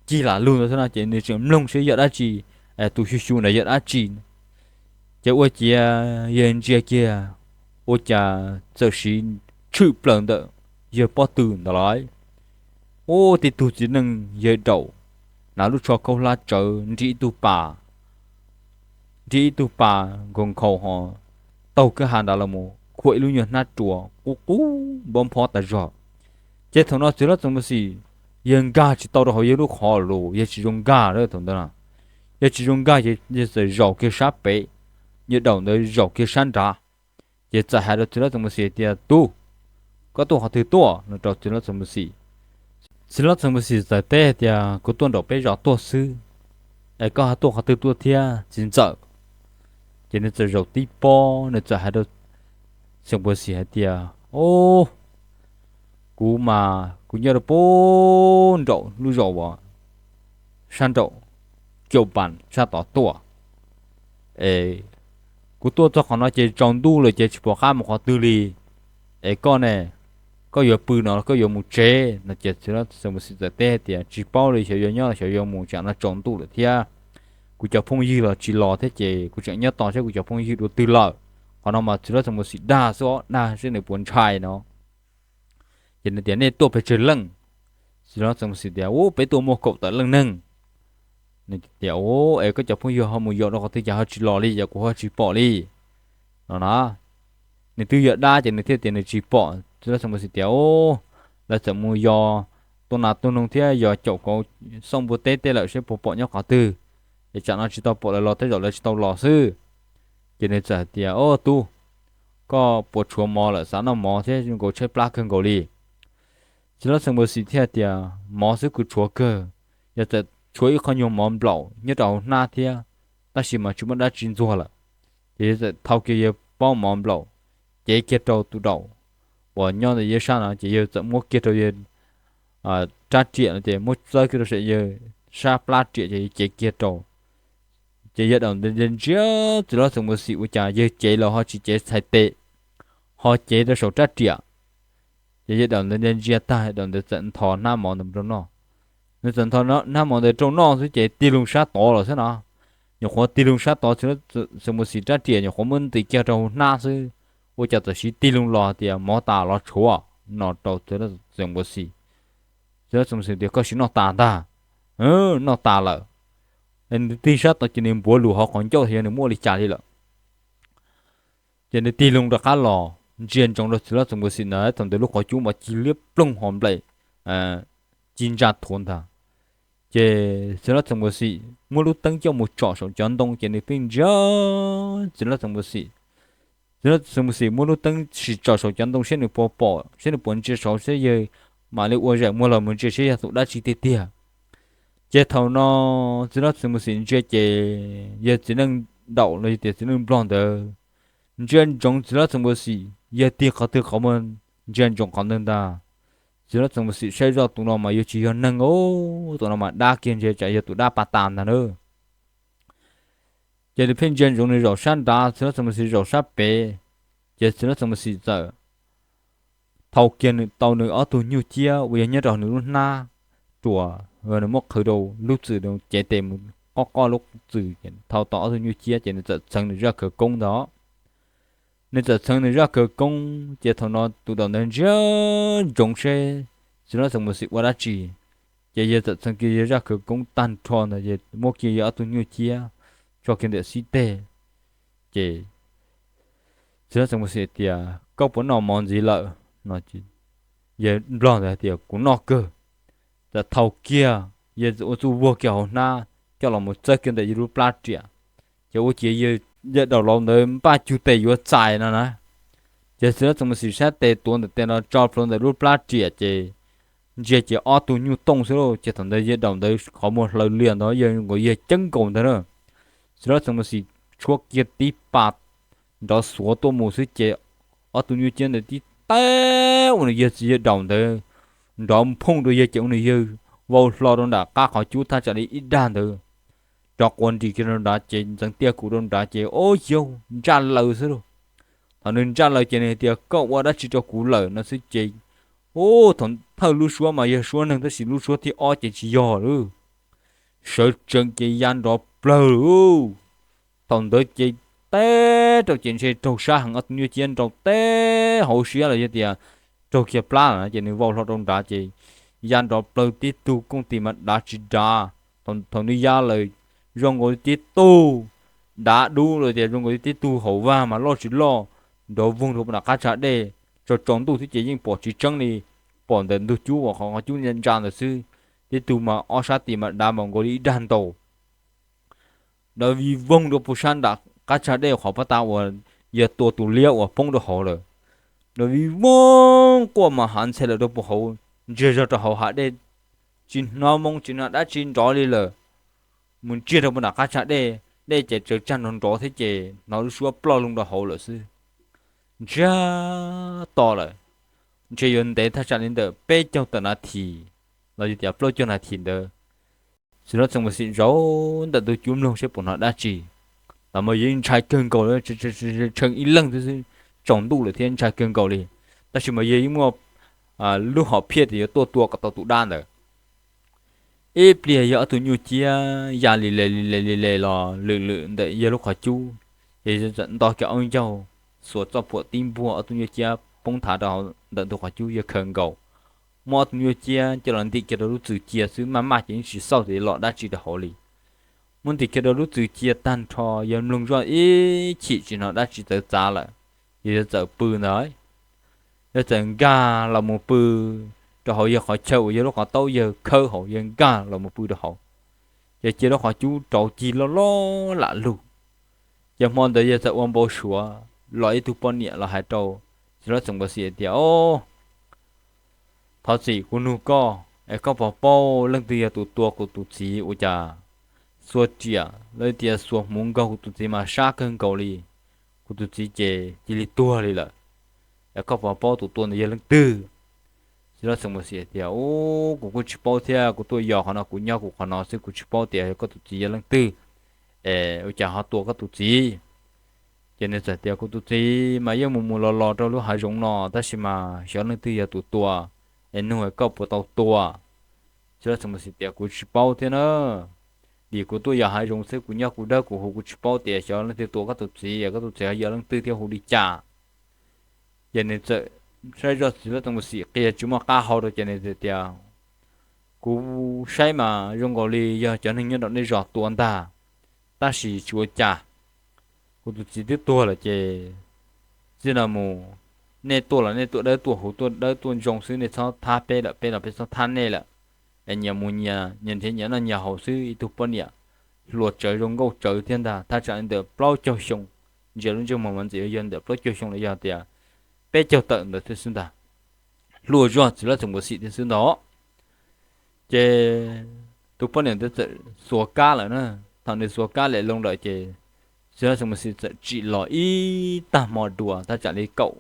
cig lam lug ntawd xwb no ces nws tseem mloog seb yog dab tsi, tus xyu xyu ntawd yog dab tsi. Ces ua ciav yawg ntsia kiag, ua cas txawm siv tshwm plaws ntawm yawg pob tw ntawd lawm. Ub, tib tug txiv neej yawg daum, hnav lub tsho khaub hlab tsawv, nrig ib tug pas, nrig ib tug pas nkaus nkhaus ho taug kwj ha nrad los mus khuam ib lub nyuag hnab ruas qub qub npob nphob tas zog. Ces thaum no txiv hlob Txoov Npua Xim yawg nkag tsis tau rau hauv yawg lub qhov lus, yawg tsis zoo nkag thaum ntawd. Yawg tsis zoo nkag ces yawg txawm zaum kiag sab pem, yawg daum ntawd zaum kiag sab nrad. Ces txawm hais rau txiv hlob Txoov Npua Xim tias, Tub, koj tuaj qhov twg tuaj? No rau txiv hlob Txoov Npua Xim. Txiv hlob Txoov Npua Xim txawm teb tias, Kuv tuaj nraum peb zos tuaj xwb, es koj ho tuaj qhov twg tuaj thiab txiv ntxawm? Ces nws txawm zaum tib pob, nws txawm hais rau Txoov Npua Xim hais tias, Ub, Kuv mas kuv nyob rau puag nraum lub zos uas sab nraum Kiau Pas sab tod tuaj. Es kuv tuaj txog qhov no ces tsaus ntuj lawm ces tsis pom qab mus qhov twg li. Es koj ne, koj yuav pw no los koj yuav mus tsev no? Ces txiv hlob Xeem Mus Xim txawm teb hais tias, Tsis paub li, xyov yuav nyob los xyov yuav mus, tsam no tsaus ntuj lawm thiab kuv cov phooj ywg los tsis los thiab ces kuv tseem nyob tos saib kuv cov phooj ywg dua twg lawm. Qhov no mas txiv hlob Xeem Mus Xim dag xwb os, dag seb nws puas ntshai no. Ces nws tias, Nej tuaj pes tsawg leej? Txiv hlob Xeem Mus Xim tias, Ub, peb tuaj muaj kaum tawm leej neeg. Nws tias, Ub, es koj cov phooj ywg ho mus yos rau qhov twg cas ho tsis los li, yog kuv ho tsis pom li no na. Nws twb yog dab ces nws thiaj tias nws tsis pom. Txiv hlob Xeem Mus Xim tias, Ub, lawv txawm mus yos tua nas tua noog thiab yos caum kauv xauj npua teb tej lawm seb puas pom nyob qhov twg. Es tsam no tsis tau pom lawv los, tej zaum lawv tsis tau los xwb. Ces nws txawm hais tias, Ob tub, koj puas tshuav mov lawm? Xav noj mov thiab zoo nkaus tshaib plab kawg nkaus li. Txiv hlob Xeem Mus Xim thiaj tias, Mov xwb kuv tshuav kawg, yog txawm tshuav ib qho nyuag mov nplaum nyob rau hauv hnab thiab, tab sis mas tsis muaj dab tsi ntxuag lawm. Ces yog txawm thau kiag yawg pob mov nplaum, cev kiag rau tus daum uas nyob ntawm yawg sab no, ces yawg txawm muab kiag rau yawg rab riam no, ces muab txawb kiag rau saum yawg sab plab riam, ces yawg cev kiag rau. Ces yawg daum ntawd ntsia ntsia txiv hlob Xeem Mus Xim ua cas yawg cev los ho tsis cev txhais tes, ho cev rau saum rab riam. Ces yawg daum ntawd ntsia ntsia tag, daum ntawd txawm ntho hnab mov ntawd rau noj. Nws txawm ntho hnab mov ntawd rau noj xwb ces tig loo sab tod lawm xwb no. Nyuam qhuav tig loo sab tod, Xeem Mus Xim rab riam nyuam qhuav muab ntim kiag rau hauv hnab xwb, ua cas txawm siv tig loo los tias, Mov tas los tshuav no rau Xeem Mus Xim. Xeem Mus Xim tias, Koj sim noj tas ntag. Noj tas lawm. Nws tig sab tod ces nws npuav lus hauv qhov ncauj yog nws muaj li cas li lawm. Ces nws tig loo rov qab los ntsia ntsoov rau txiv hlob Xeem Mus Xim ntawd, thaum ntawd lub qhov cub mas ci liab ploog ho nplaim ci ntsa thuav ntag. Ces txiv hlob Xeem Mus Xim muab lub teeb coj mus tsom saum cov ntoo ces nws pheej ntsia txiv hlob Xeem Mus Xim. Txiv hlob Xeem Mus Xim muab lub teeb sim tsom saum cov ntoo saib nws puas pom, saib nws puas ntsia saud, saib yawg mam li ua zaim muag los mus ntsia saib yog tus dab tsi tiag tiag. Ces thaum no txiv hlob Xeem Mus Xim ntsia ces yawg txiv neej daum los yog tias txiv neej nplog ntawd ntsia ntsoov txiv hlob Xeem Mus Xim, yawg tig qhov twg qhov muag ntsia ntsoov qhov ntawd ntag. Txiv hlob Xeem Mus Xim saib zoj tus no mas yuav tsis yog neeg os, tus no mas dab kiag ntag, tsam yog tus dab pas tas ntag na. Ces nws pheej ntsia ntsoov nws zaum sab nrad, txiv hlob Xeem Mus Xim zaum sab pem. Ces txiv hlob Xeem Mus Xim txawm thau kiag nws tau nws ob tug nyuj ciab uas yog nyob rau nws lub hnab ruas, nws muab qhwv rau lub txwm cev tes mus qoj qoj lub txwm, thau tau ob tug nyuj ciab ces nws txawm txheev nws zaj khawv koob ntag. Nws txawm txheev nws zaj khawv koob ces thaum no tus daum ntawd ntsia ntsoov seb txiv hlob Xeem Mus Xim ua dab tsi. Ces yawg txawm txheev kiag yawg zaj khawv koob tag nrho ntawd, yawg muab kiag yawg ob tug nyuj ciab tso kiag ntawm xib teg. Ces txiv hlob Xeem Mus Xim tias, Koj puas noj mov ntxiv lawm no? Yawg nplog ntawd hais tias, Kuv noj kawg. Txawm thau kiag, yawg ua txuj vuag kiag hauv hnab coj los mus txawb kiag ntawm yawg lub plab riam. Ces ua ciav yawg daum laus ntawd npaj cug tes yuav txais no na. Ces txiv hlob Xeem Mus Xim sab tes tuav ntawm tes no tso plhuav ntawm lub plab riam ces ntsia ces ob tug nyuj tooj xwb lauj. Ces thaum ntawd yawg daum ntawd qhov muag hlaws lias ntawd yawg nkaus yawg ceeb nkaus ntawd na. Txiv hlob Xeem Mus Xim tshuab kiag tib pas nrov xuav tuaj mus xwb ces ob tug nyuj ciab ntawd tib teb ua nws yawg txiv yawg daum ntawd nrov nphooj rau yawg ces ua nws yawg vau hlo rau nram qab qhov cub thaj tsam li ib dag ntawd, rov quas nrim kiag rau nrad ces ntxeev tiaj kuv rau nrad ces ua yawg ntsaj laws xwb lauj. Thaum nws ntsaj laws ces nws hais tias, Koj ua dab tsi rau kuv lawm no xwb ces ua thaum thawj lub suab mas yog suab neeg tab sis lub suab thib ob ces tsis yog lawm. Sawv tsees ces ya nrov plawg lawm. Thaum ntawd ces teb rau ces ntshe raug sab heev, ob tug nyuj ciab nrau teb hauv siab los yog tias raug kiag plab lawm ces nws vau hlo rau nrad ces ya nrov plawg tib tug kooj tis mas dav tsis dav. Thaum nws ya lawm zoo nkaus li tib tug dav dub los tias zoo nkaus li tib tug hauv vag mas loj tsis loj, nrov voog rau nram qab tsag dej. Tsaus tsaus ntuj thiab ces yeej pom tsis tseeb li, pom ntawm ntug cub uas qhov qhov cub ntsa ntawd xwb. Tib tug mas ob sab tis mas dav npaum nkaus li ib dag ntaus, nrov vij voog rau puag sab nram qab tsag dej qhov pob tav uas yawg tua tus liab uas poob rau hauv lawm. Nrov vij voog quaj mas hav ntxhe lawm rau puag hauv, ntsiag zog rau hauv hav dej, tsis hnov moo tsis hnov dab tsi nrov li lawm. Mus ntsiag rau puag nram qab tsag dej, dej ces tsawv tsag nrov nrov thiab ces hnov lub suab ploj loo rau hauv lawm xwb. Ntsiag to lawm. ntshe yuav ntev thaj tsam li ntawm peb caug tawm nas this los yog tias plaub caug nas this ntawd. Txiv Hlob Txoov Mus Xim zaum ntawm ntug cub mloog seb puas hnov dab tsi. Los mas yog yeej ntshai kawg nkaus li, tshee ib leeg xwb, tsaus ntuj lawm thiab ntshai kawg nkaus li. Tab sis mas yog yeej muaj lub hom phiaj tias yuav tuaj tua kom tau tus dab ntawd. Ib pliag yog ob tug nyuj ciab ya li le li le li le los lwm lwm ntawm yawg lub qhov cub, ces yawg txawm nto kiag ob ncaug, xuas txoj phuam tib npuag, ob tug nyuj ciab poob thav rau hauv ntawm ntug qhov cub, yawg khaws nkaus, muab ob tug nyuj ciab coj los ntim kiag rau lub txwm cia xwb, maj maj ces yeej tsis xauj tias los dab tsi rau hauv li. Muab ntim kiag rau lub txwm cia tag nrho, yawg mloog zoj ib chim tsis hnov dab tsi txawv txav lawm, ces yawg txawm pw ntawd. Yawg txawm nkag los mus pw rau hauv yawg qhov chaw uas yawg lub qhov taub yawg khawb hauv, yawg nkag los mus pw rau hauv, ces cia lub qhov cub rauv cig loj loj lam lug. Ces hmo ntawd yawg txawm ua npau suav los ib tug poj niam los hais rau Txiv Hlob Txoov Mus Xim tias, Thov txim, kuv nug koj es koj puas paub leej twg yog tus tua kuv tus txiv? Ua cas xuas riam los tias xuas hmuv nkaug kuv tus txiv mas sab kawg nkaus li, kuv tus txiv ces cia li tuag li lawm. Es koj puas paub tus tua ntawd yog leej twg? Txiv Hlob Txoov Mus Xim tias, Ub, kuv kuj tsis paub thiab, kuv tuaj yos qhov no, kuv nyob kuv qhov no xwb, kuv tsis paub tias koj tus txiv yog leej twg, es ua cas ho tua koj tus txiv. Ces nws txawm tias, Kuv tus txiv mas yeej mus mus los los rau lub hav zoov no, tab sis mas xyov leej twg yog tus tua, es nug koj puas tau tua. Txiv Hlob Txoov Mus Xim tias, Kuv tsis paub thiab na, vim kuv tuaj yos hav zoov xwb, kuv nyob kuv dawb kuv huv, kuv tsis paub tias xyov leej twg tua koj tus txiv, koj tus txiv ho yog leej twg thiab hu li cas. Ces nws txawm saib zoj Txiv Hlob Txoov Mus Xim qia tsis muaj qab hau rau, ces nws txawm tias, Kuv saib mas zoo nkaus li yog cov neeg nyob rau nej zos tua ntag, tab sis tsis ua cas, kuv tus txiv twb tuag lawm ces txij no mus nej tuaj los nej tuaj dawb tuaj huv, tuaj dawb tuaj zoo xwb, nej txhob thab peb lawm, peb los peb txhob thab nej lawm. Es nyias mus nyias, nyias nrhiav nyias noj nyias haus xwb. Ib tug poj niam hluas tsawv zoo nkauj tsawv thiab ntag, thaj tsam li ntawm plaub caug xyoo, ntsia lub ntsej muag mas ntxim yog ntawm plaub caug xyoo los yog tias peb caug tawm ntawd thiab xwb ntag. Hluas zog Txiv Hlob Txoov Mus Xim thiab xwb ntag. Ces tus poj niam ntawd txawm xuas kab lawm na. Thaum nws xuas kab lem loo lawm ces Txiv Hlob Txoov Mus Xim txawm tsim los ib tag hmo dua, thaj tsam li kaum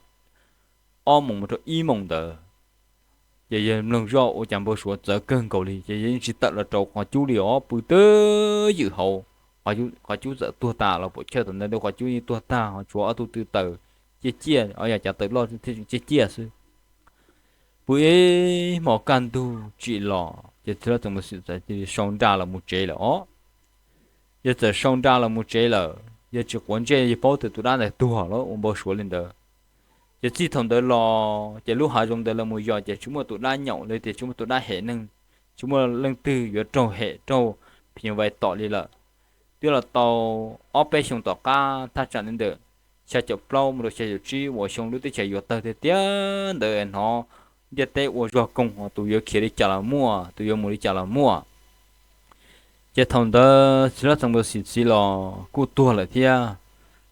ob moos mus rau ib moos ntawd. Ces yawg mloog zoj ua cas npau suav txawv kawg nkaus li, ces yawg yeej tsis tawm los rau qhov cub li os, pw twb ywm hauv qhov cub txawm tuag tas los puam chawj. Thaum ntawd lub qhov cub yeej tuag tag, ho tshuav ob tug tw taws ciaj ciaj, ob yam cav taws loj thiaj tseem ciaj ciaj xwb. Pw ib hmo kaj ntug tsim los ces Txiv Hlob Txoov Mus Xim txawm cia li sau nra los mus tsev lawm os. Yawg txawm sau nra los mus tsev lawm, yawg tsis quav ntsej, yawg paub tias tus dab ntawd tuag lawm, ua npau suav li ntawd. Ces txij thaum ntawd los ces lub hav zoov ntawd los mus yos ces tsis muaj tus dab nyaum li, tias tsis muaj tus dab hem neeg, tsis muaj leej twg yuav raug hem raug phim nyuj vais tom li lawm. Twb los tau ob peb xyoos tom qab, thaj tsam li ntawm xya caum plaub mus rau xya caum tsib uas xyoo lub teb chaws yuav tawg tiag tiag ntawd, hnov ntiaj teb ua zog koog, tus yuav khiav li cas los muaj, tus yuav mus li cas los muaj. Ces thaum ntawd Txiv Hlob Txoov Mus Xim txiv los kuj tuag lawm thiab.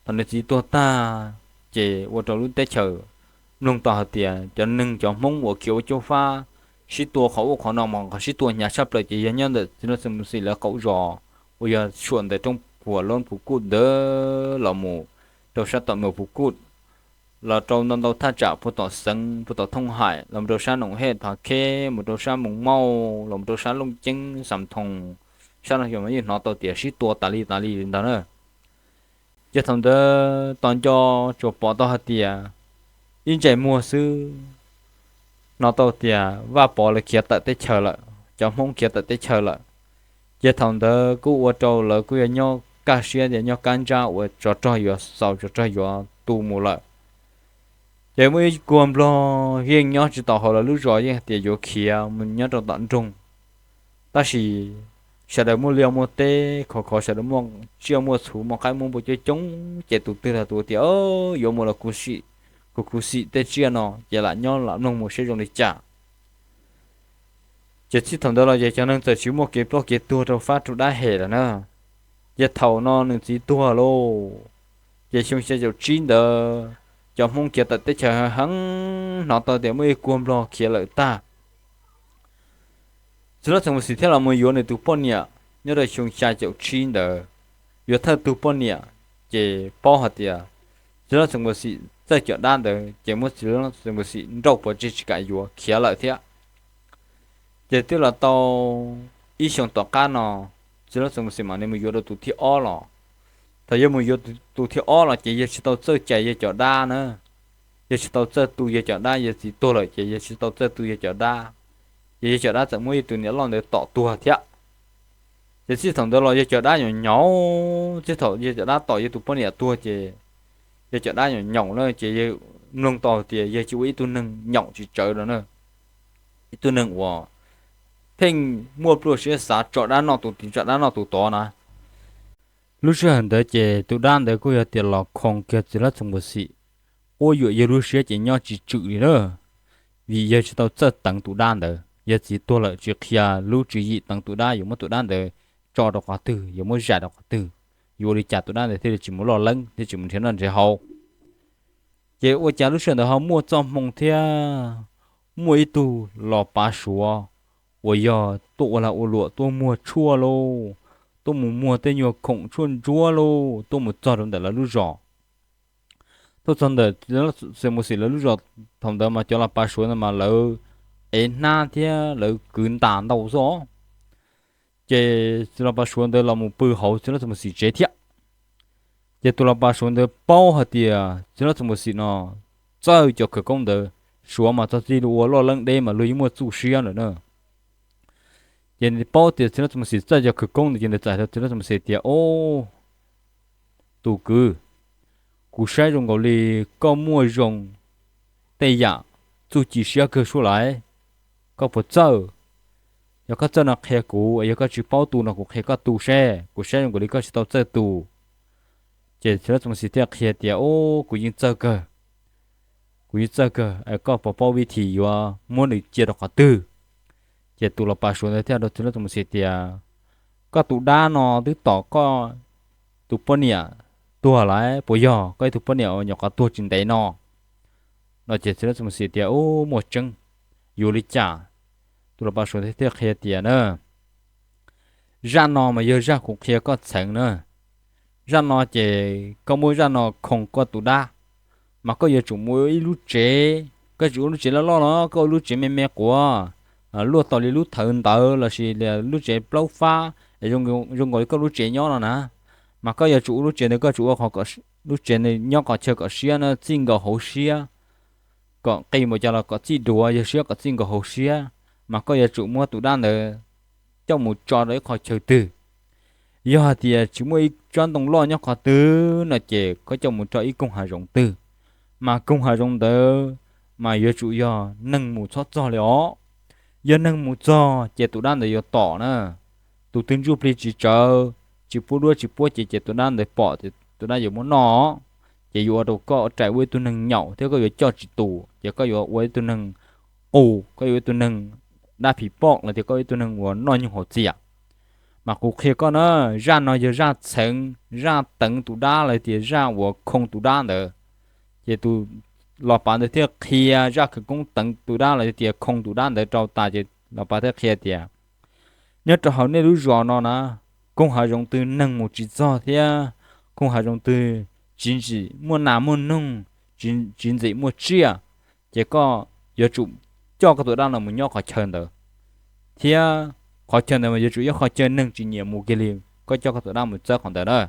Thaum nws txiv tuag tag, ces ua rau lub teb chaws mloog tau hais tias cov neeg cov Hmoob uas khiav ua caub fab sib tua qhov ub qhov no mas qhov sib tua hnyav tshaj plaws ces yog nyob ntawm Txiv Hlob Txoov Mus Xim lawv qaum zos uas yog tshuam ntawm roob puag Loob Phu Kuj ntawd los mus rau sab tom Moos Phu Kuj, los rau ntau ntau thaj tsam puag tom Xeev, puag tom Thooj Haim, los mus rau sab Noom Hej, Thov Kheb, mus rau sab Moos Mauj, los mus rau sab Looj Ceeb, Xam Thoos, sab no xyov mas yeej hnov tau tias sib tua tas li tas li li ntawd na. Ces thaum ntawd tos nco tsuas pom tau hais tias ib ntsais muag xwb, hnov tau tias Vaj Pov lawv khiav tawm teb chaws lawm, cov Hmoob khiav tawm teb chaws lawm. Ces thaum ntawd kuj ua rau lawv kuj yog nyob kaj siab tias nyob kaj ntsab uas tsov rog yuav xaus tsov rog yuav tu mus lawm. Ces muaj ib kuag nplog yeej nyob tsis tau hauv lawv lub zos, yeej hais tias yuav khiav mus nyob rau tom nroog. Tab sis sawv daws muaj liaj muaj teb, khov khov sawv daws muaj tsiaj muaj txhu, muaj qaib muaj npua coob coob, ces tus twg los tus tias yuav mus los khuv xim, khuv khuv xim tej tsiaj no ces lam nyob lam mloog mus seb zoo li cas. Ces txij thaum ntawd los ces cov neeg txawm tsis muaj kev ploj kev tuag rau fab rau dab hem lawm na. Ces thaum no nws txiv tuag lauj, ces xyoo xya caum tsib ntawd cov Hmoob khiav tawm teb chaws heev heev, hnov tau tias muaj ib kuag nplog khiav lawm tag. Txiv Hlob Txoov Mus Xim thiaj los mus yuav nws tus poj niam nyob rau xyoo xya caum tsib ntawd, yuav thawj tug poj niam, ces paub hais tias Txiv Hlob Txoov Mus Xim txawj cov dab ntawd ces muab txiv lab xeem pus xim nrauj pov tseg tsis kam yuav khiav lawm thiab. Ces twb los tau ib xyoos tom qab no, txiv lab xeem pus xim mam li mus yuav rau tus thib ob los. Thaum yawg mus yuav tus thib ob los ces yawg tsis tau txawj cais yawg cov dab na. Yawg tsis tau txawj tu yawg cov dab, yawg txiv tuag lawm ces yawg tsis tau txawj tu yawg cov dab. Ces yawg cov dab txawm muab yawg tus niam loj ntawd tom tuag thiab. Ces txij thaum ntawd los yawg cov dab nyaum nyaum, txij thaum yawg cov dab tom yawg tus poj niam tuag ces yawg cov dab nyaum nyaum na, ces yawg mloog tau tias yawg tsis ua ib tug neeg nyaum tsis tsawv no na, ib tug neeg uas pheej muaj pluaj siab xav tso dab noj tus tid tso dab noj tus tod na. Lub sij hawm ntawd ces tus dab ntawd kuj yog tias los khoo kiag txiv lab xeem pus xim, quab yuam yawg lub siab ces nyob tsis tswm li na. Vim yawg tsis tau txawj teev tus dab ntawd, yawg txiv tuag lawm tsis qhia lub tswv yim teev tus dab, yuav muab tus dab ntawd tso rau qhov twg, yuav muab zais rau qhov twg, yuav ua li cas tus dab ntawd thiaj li tsis mus loj leeb thiab tsis mus nrhiav noj nrhiav haus. Ces ua cas lub sij hawm ntawd ho muaj txoj hmoo thiab muaj ib tug los pav suav uas yog tuaj ua lag ua luam tuaj muag tshuaj lauj, tuaj mus muag tej nyuag khoom tshuaj ntsuab lauj, tuaj mus txog rau ntawm lawv lub zos. Tuaj txog ntawm txiv lab xeem pus xim lawv lub zos, thaum ntawd mas cov los pav suav ntawd mas lawv ev hnab thiab lawv kwv ntas ntau xwb os. Ces txiv los pav suav ntawd los mus pw hauv txiv lab xeem pus xim tsev thiab. Ces tus los pav suav ntawd paub hais tias txiv lab xeem pus xim no txawj cov khawv koob ntawd, suav mas txog txij li ua loj leeb deb mas luag yeej muaj txuj siab lawm na. Ces paub tias txiv lab xeem pus xim txawj cov khawv koob ntawd ces nws txawm hais rau txiv lab xeem pus xim tias, Au, tus kwv, kuv saib zoo nkaus li koj muaj zoo tej yam txuj ci siab kawg suab lawm, koj puas txawj? Yog koj txawj no qhia kuv, yog koj tsis paub tu no kuv qhia koj tu seb, kuv saib zoo nkaus li koj tsis tau txawj tu. Ces txiv lab xeem pus xim thiaj qhia tias, Au, kuv yeej txawj kawg, kuv yeej txawj kawg, koj puas paub vib thim yuav muab nws cia rau qhov twg? Ces tus los pav suav ntawd thiaj rau txiv lab xeem pus xim tias, Koj tus dab no twb tom koj tus poj niam tuag lawm, puas yog koj ib tug poj niam uas nyuam qhuav tuag tsis ntev no? No ces txiv lab xeem pus xim tias, Au, muaj tseeb, yuav li cas? Tus los pav suav thiaj qhia tias na, Zaj no mas yog zaj kuv qhia koj txheev na. Zaj no ces koj muab zaj no khoo koj tus dab, mas koj yuav tsum ua ib lub tsev, koj tsis ua lub tsev loj loj no, koj ua lub tsev me me quav, luaj tau li lub thawv ntawd lossis lub tsev plaub fab, zoo nkaus li koj lub tsev nyob no na. Mas koj yuav tsum ua lub tsev ntawd, koj tsum ua lub tsev ntawd nyob qhov chaw kom siab na, txij nkaus hauv siab, kom qis npaum cas los kom txij duav, yog siab kom txij nkaus hauv siab. Mas koj yuav tsum muab tus dab ntawd coj mus tso rau ib qho chaw twg. Yog hais tias tsis muaj ib tsob ntoo loj nyob qhov twg no ces koj coj mus rau ib koog hav zoov twg. Mas koog hav zoov ntawd mas yuav tsum yog neeg mus txhob txog li os. Yog neeg mus txog ces tus dab ntawd yuav tom na. Tus twg ntsuj plig tsis tsawv, tsis pub duab tsis pub cev ces tus dab ntawd pom ces tus dab yuav muab noj. Ces yuav ua rau koj rais ua ib tug neeg nyaum thiab koj yuav coj tsis tus, ces koj yuav ua ib tug neeg qus, koj yuav ua ib tug neeg dab phim poj los tias koj ua ib tug neeg uas noj nyoog haus txias. Mas kuv qhia koj na, zaj no yog zaj txheev, zaj teev tus dab los tias zaj uas khoo tus dab ntawd. Ces tus los pav ntawd thiaj qhia zaj khawv koob teev tus dab los tias khoo tus dab ntawd rau tas ces los pav thiaj qhia tias, Nyob rau hauv nej lub zos no na, koog hav zoov twg neeg mus tsis txog thiab koog hav zoov twg tsis ntxim muaj nas muaj noog, tsis ntxim muaj tsiaj, ces koj yuav tsum coj koj tus dab no mus nyob qhov chaw ntawd, thiab qhov chaw ntawd mas yuav tsum yog qhov chaw neeg tsis nyiam mus kiag li, koj coj koj tus dab mus txawb qhov ntawd na.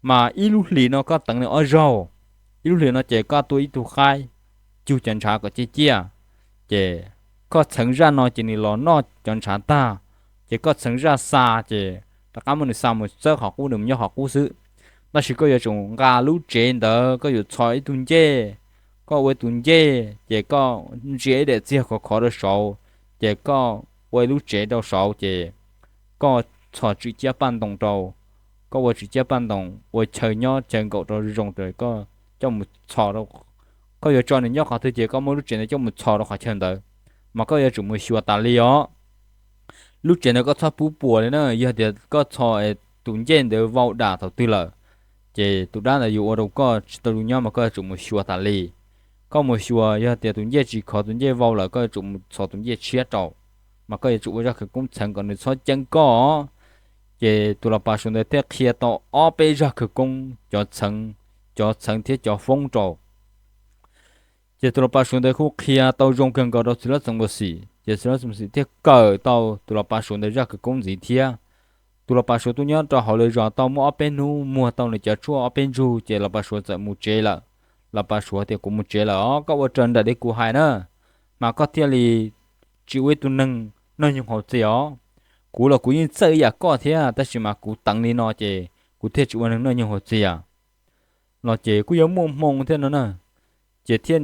Mas ib lub hlis no koj teev nws ob zaug, ib lub hlis no ces koj tua ib tug qaib, cug cov ntshav kom ciaj ciaj, ces koj txheev zaj no ces nws los noj cov ntshav tag, ces koj txheev zaj xa ces rov qab muab nws xa mus txawb qhov qub, nws mus nyob qhov qub xwb. Tab sis koj yuav tsum nqa lub tsev ntawd, koj yuav txhos ib tug ncej, koj ua ib tug ncej ces koj ntsia ib daim txiag khov khov rau saud, ces koj ua ib lub tsev rau saud ces koj txhos tswm ciab paj ntoos rau, koj ua tswm ciab paj ntoos ua chaw nyob chaw nkaum rau zoo, koj coj mus txhos rau, koj yuav tso nws nyob qhov twg ces koj muab lub tsev ntawd coj mus txhos rau qhov chaw ntawd. Mas koj yuav tsum mus xyuas tas li os. Lub tsev ntawd koj txhob pub puas li na, yog tias koj txhos tus ncej ntawd vau dam thaum twg lawm, ces tus dab ntawd yuav ua rau koj tsis tau zoo nyob, mas koj yuav tsum mus xyuas tas li. Koj mus xyuas, yog tias tus ncej tsis khov, tus ncej vau lawm, koj yuav tsum mus txhos tus ncej tshiab rau. Mas koj yuav tsum ua zaj khawv koob txheev kom nws txhob ceeb koj. Ces tus los pav suav ntawd thiaj qhia tau ob peb zaj khawv koob cov txheev, cov txheev thiab cov foob rau. Ces tus los pav Suav ntawd kuj qhia tau zoo kawg nkaus rau txiv hlob Txoov Puas Xim, ces txiv hlob Txoov Puas Xim thiaj kawm tau tus los pav Suav ntawd zaj khawv koob ntxiv thiab. Tus los pav Suav tuaj nyob rau hauv lawv zos tau muaj ob peb hnub, muag tau nws cov tshuaj ob peb ntsug, ces los pav Suav txawm mus tsev lawm. Los pav Suav tias, Kuv mus tsev lawm os, koj ua raws nraim li kuv hais na, mas koj thiaj li tsis ua ib tug neeg noj nyoog haus txias os. Kuv los kuv yeej txawj ib yam koj thiab, tab sis mas kuv teev li no ces kuv thiaj tsis ua neeg noj nyoog haus txias. Los ces kuj yog muaj hmoo thiab no na, ces thiaj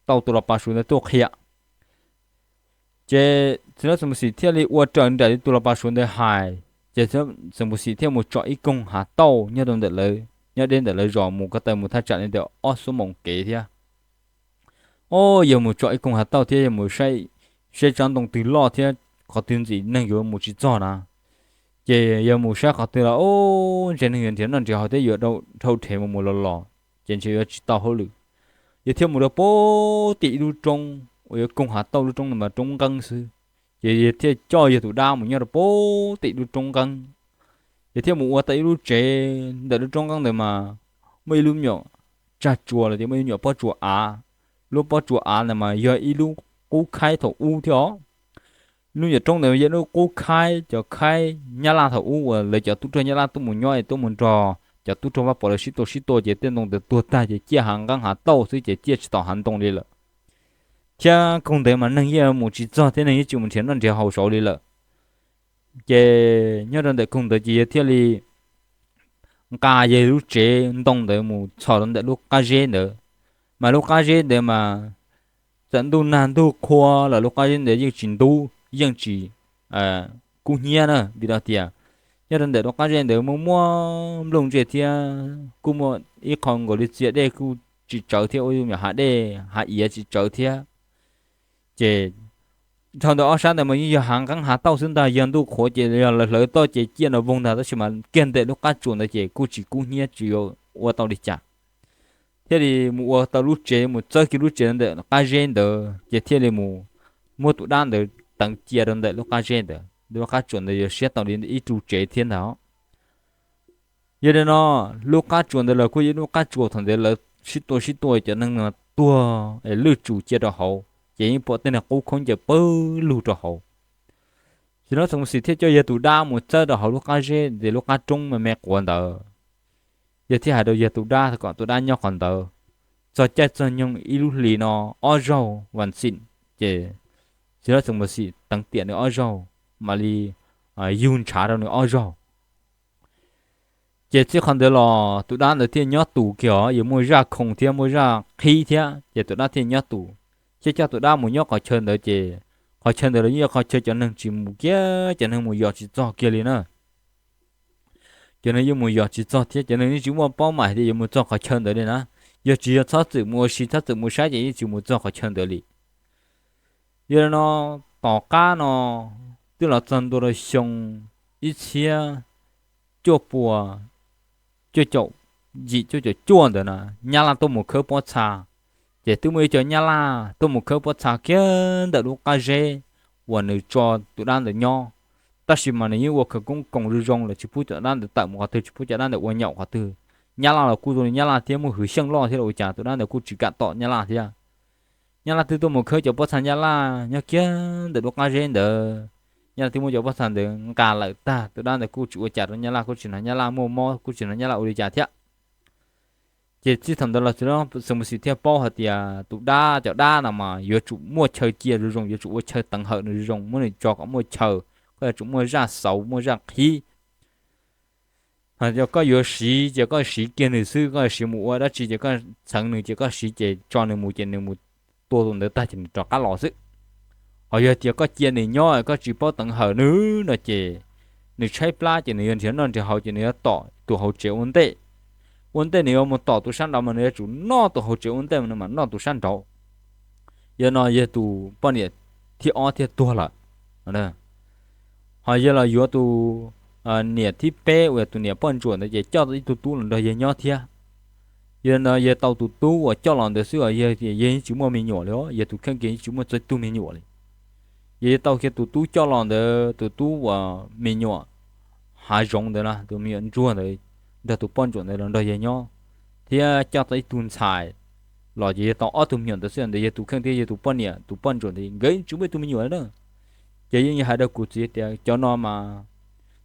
tau tus los pav Suav ntawd tuaj qhia. Ces txiv hlob Txoov Puas Xim thiaj li ua raws nraim li tus los pav Suav ntawd hais, ces txiv hlob Txoov Puas Xim thiaj mus tsom ib koog hav tauj nyob rau ntawm lawv, nyob deb ntawm lawv zos mus ko taw mus thaj tsam li ntawm ob xuab moos kev thiab. Os, yog mus tsom ib koog hav tauj thiab yog mus saib, saib tsob ntoo twg loj thiab qhov twg ntxim neeg yuav mus tsis txog na, ces yog mus saib qhov twg los, os, ntshe neeg yuav nrhiav noj nrhiav haus thiab yuav dhau rhe mus mus los los, ces ntshe yuav tsis tau hauj lwm. Yog thiaj mus rau puag tim ib lub roob uas yuav koog hav tauj, lub roob ntawd mas roob nqeeb xwb, ces yog thiaj coj yog tus dab mus nyob rau puag tim lub roob nqeeb. Yog thiaj mus ua tau ib lub tsev ntawm lub roob nqeeb ntawd mas muaj ib lub me nyuam tsag tsuas los tias muaj ib lub me nyuam pob tsuas av. Lub pob tsuas av ntawd mas yog ib lub qub khaib thaum ub thiab os. Lub nyuam roob ntawd yog lub qub khaib cov khaib Nyab Laj thaum ub uas lawv cov tub rog Nyab Laj tuaj mus nyob es tuaj mus nrog cov tub rog Vaj Pov lawv sib tua sib tua ces tej ntoo ntawd tuag tag ces ciaj hav nqeeb hav tauj xwb ces ciaj tsis taus hav ntoo li lawm. Thiab koog ntawd mas neeg yeej mus tsis txog thiab neeg yeej tsis mus nrhiav noj nrhiav haus saud li lawm. Ces nyob rau ntawm koog ntawd ces yog thiaj li nqa yog lub tsev ntoo ntawd mus txhos rau ntawm lub qab zeb ntawd. Mas lub qab zeb ntawd mas txawm ntuj nag ntuj qhua los lub qab zeb ntawd yeej tsis ntub yeej tsis kub hnyiab na, vim rau tias nyob rau ntawm lub qab zeb ntawd muaj muaj nplooj ntsej thiab kuj muaj ib qho nkaus li txias dej kuj tsis tsawv thiab, ua me nyuam hav dej hav iav tsis tsawv thiab. Ces dhau ntawm ob sab ntawd mas yeej yog hav nqeeb hav tauj xwb ntag, yog ntuj qhuav ces yog lawv hlawv toj ces ciaj no voog ntag, tab sis mas kiag ntawm lub qab tsuas ntawd ces kuj tsis kub hnyiab tsis yuav ua tau li cas. Thiaj li mus ua tau lub tsev, mus txawb kiag lub tsev ntawm qab zeb ntawd ces thiaj li mus muab tus dab ntawd teev cia rau ntawm lub qab zeb ntawd, lub qab tsuas ntawd yuav siab tau li ib ru tsev thiab ntag. Yog li no, lub qab tsuas ntawd los kuj yog lub qab tsuas thaum ntawd lawv sib tua sib tua cov neeg no tuag es lwj tsum cia rau hauv ces yeej pom tej neeg qub khaub ncaws pawg lug rau hauv. Ces no Txoov Xim thiaj coj yawg tus dab mus txawb rau hauv lub qab zeb ntawm lub qab roob me me quav ntawd. Yawg thiaj hais rau yawg tus dab kom tus dab nyob qhov ntawd txog caij txog nyoog ib lub hlis no ob zaug vas xim, ces txiv hlob Txoov Xim teev tiam nws ob zaug, mam li yug ntshav rau nws ob zaug. Ces txij qhov ntawd los tus dab ntawd thiaj nyob tus kiag os, yuav muaj zaj khoo thiab muaj zaj qhib thiab, ces tus dab thiaj nyob tus. Thiaj coj tus dab mus nyob qhov chaw ntawd ces qhov chaw ntawd los yeej yog qhov chaw cov neeg tsis mus kiag, cov neeg mus yos tsis txog kiag li na. Cov neeg yeej mus yos tsis txog thiab cov neeg yeej tsis muaj paub mam tias yuav mus txog qhov chaw ntawd li na. Yog tsis yog txhob txwm mus ua si txhob txwm mus saib ces yeej tsis mus txog qhov chaw ntawd li. Yog li no, tom qab no twb los txog ntua rau xyoo ib txhiab cuaj pua cuaj caum yim cuaj caum cuaj ntawd na, Nyab Laj tuaj mus khawb pob txha. Ces twb muaj ib co Nyab Laj tuaj mus khawb pob txha kiag ntawm lub qab zeb uas nws tso tus dab ntawd nyob, tab sis mas nws yeej ua khawv koob koom zoo zoo lawm, tsis pub cov dab ntawd tawm mus qhov twg, tsis pub cov dab ntawd ua nyaum qhov twg. Nyab Laj los kuj zoo li Nyab Laj thiab muaj hwv xyeej loj thiab los ua cas tus dab ntawd kuj tsis kam tom Nyab Laj thiab. Nyab Laj twb tuaj mus khawb cov pob txha Nyab Laj nyob kiag ntawm lub qab zeb ntawd. Nyab Laj twb muab cov pob txha ntawd nqa lawm tag, tus dab ntawd kuj tsis ua cas rau Nyab Laj, kuj tsis hnov Nyab Laj muaj mob, kuj tsis hnov Nyab Laj ua li cas thiab. Ces txij thaum ntawd los txiv hlob Xeem Mus Xim thiaj paub hais tias tus dab, cov dab no mas yuav tsum muaj chaw cia zoo zoo, yuav tsum ua chaw teev hawm nws zoo zoo, muab nws tso kom muaj chaw, koj yuav tsum muaj zaj xauv muaj zaj qhib. Yog koj yuav siv ces koj siv kiag nws xwb, koj yuav siv mus ua dab tsi ces koj txheev nws ces koj siv ces tso nws mus ces nws mus tua tus ntawd tag ces nws rov qab los xwb. Ho yog tias koj cia nws nyob koj tsis paub teev hawm nws no ces nws tshaib plab ces nws yuav nrhiav noj nrhiav haus ces nws yuav tom tus hauv tsev ua ntej. Ua ntej nws yuav mus tom tus sab nraud mas nws yuav tsum noj tus hauv tsev ua ntej mas nws mam noj tus sab nraud. Yog no yog tus poj niam thib ob thiaj tuag lawm. Ho yog los yuav tus niam thib peb uas yog tus niam poj ntsuam ntawd ces coj ib tug tub los nrog yawg nyob thiab. Yog no yawg tau tus tub uas coj los ntawd xwb os, yawg yeej tsis muaj me nyuam li os, yawg tus kheej kiag yeej tsis muaj txog ib tug me nyuam li. Yawg tau kiag tus tub coj los ntawd, tus tub uas me nyuam hav zoov ntawd na, tus me nyuam ntsuag ntawd, nrog tus poj ntsuam ntawd los nrog yawg nyob, thiab coj tau ib tug ntxhais los ces yog tau ob tug me nyuam ntawd xwb, ntawd yog tus kheej thiab yog tus poj niam, tus poj ntsuam ntawd nkawd tsis muaj ib tug me nyuam na. Ces yeej hais rau kuv txiv tias cov no mas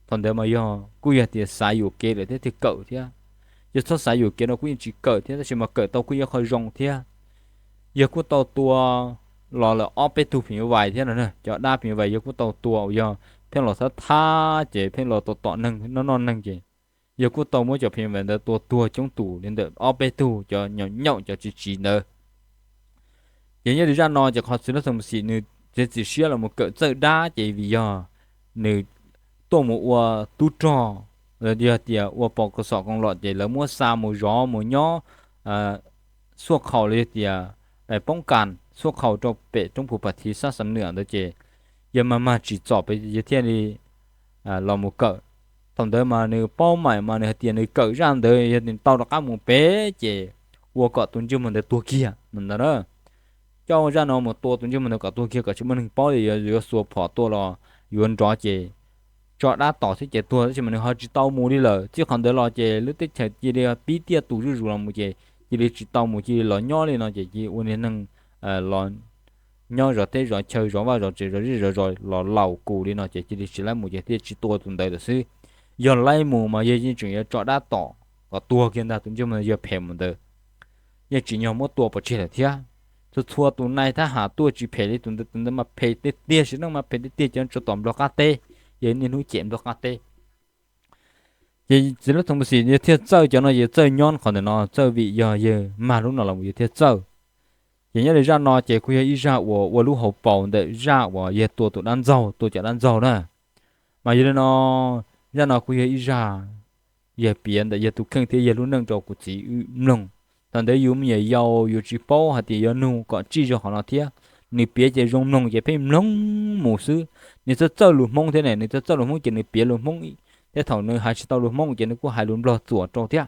thaum ntawd mas yog kuj yog tias xav yuam kev lawm thiab thiaj kawm thiab. Ces txhob xav yuam kev no kuj yeej tsis kawm thiab, tab sis mas kawm tau kuj yog qhov zoo thiab. Yog kuj tau tua los lawm ob peb tug phim nyuj vais thiab no, cov dab phim nyuj vais yog kuj tau tua uas yog pheej los thab thab ces pheej los tom tom neeg noj noj neeg ces yog kuj tau muab cov phim nyuj vais ntawd tua tuag coob tus li ntawm ob peb tug cov nyaum nyaum cov tsis tsiv ntawd. Ces nyob li zaj no ces qhov txiv hlob Xeem Mus Xim nws txiav txim siab los mus kawm txawj dab ces vim yog nws tuaj mus ua tub rog, yog tias ua pos kos xom koos lom ces lawv muab xa mus zov mus nyob xuaj khaus los yog tias poob kas xuaj khaus rau pem roob puag pas thiv sab xam nwam ntawd ces yog mag mag tsim txom pem yog thiaj li los mus kawm. Thaum ntawd mas nws paub maim mas nws hais tias nws kawm zaj ntawd yog nws tau rov qab mus pem ces ua kom tus ntsej muag ntawd tuag kiag no ntag na. Coj zaj no mus tua tus ntsej muag ntawd kom tuag kiag kom tsis muaj neeg paub li, yuav xuas phom tua los yuav nrov ces tso dab tom xwb ces tuag, tab sis mas nws ho tsis tau mus li lawm. Txij qhov ntawd los ces lub teb chaws cia li pib tiaj tus zuj zus los mus ces cia li tsis tau mus, cia li los nyob li no ces cia li ua niag neeg los nyob zov teb zov chaw zov vaj zov tsev zov zej zov zos los laus kus li no ces cia li tsis laib mus ces thiaj tsis tua tus ntawd lawm xwb. Yog laib mus mas yog yeej tseem yuav tso dab tom kom tuag kiag ntag, tus ntsej muag yog phem mus ntawd yeej tsis nyog muab tua pov tseg lawm thiab. Txhua txhua tus nai thab ham tuaj tsis phem li tus ntawd, tus ntawd mas phem tiag tiag, sim neej mas phem tiag tiag, cov tso tom Nplog qab teb, yog niaj hnub cem Nplog qab teb. Ces txiv hlob Xeem Mus Xim yawg thiaj txawj cov no, yawg txawj nyob qhov ntawm no, txawj vim yog yawg mag lub no los yawg thiaj txawj. Ces nyob li zaj no ces kuj yog ib zaj uas ua lub hauv paus ntawm zaj uas yawg tua tus dab ntxaug, tua cov dab ntxaug na. Mas yog li no, zaj no kuj yog ib zaj yawg piav ntawm yawg tus kheej thiab yawg lub neej rau kuv txiv wb mloog. Thaum ntawd yus me nyuam yaus yus tsis paub hais tias yuav nug kom tsij zog qhov no thiab. Nws piav ces zoo mloog ces pheej mloog mus xwb. Nws txawj txawj lus Hmoob thiab ne, nws txawj txawj lus Hmoob ces nws piav lus Hmoob thiab, thaum nws hais tsis tau lus Hmoob ces nws kuj hais lus Nplog txuas rau thiab.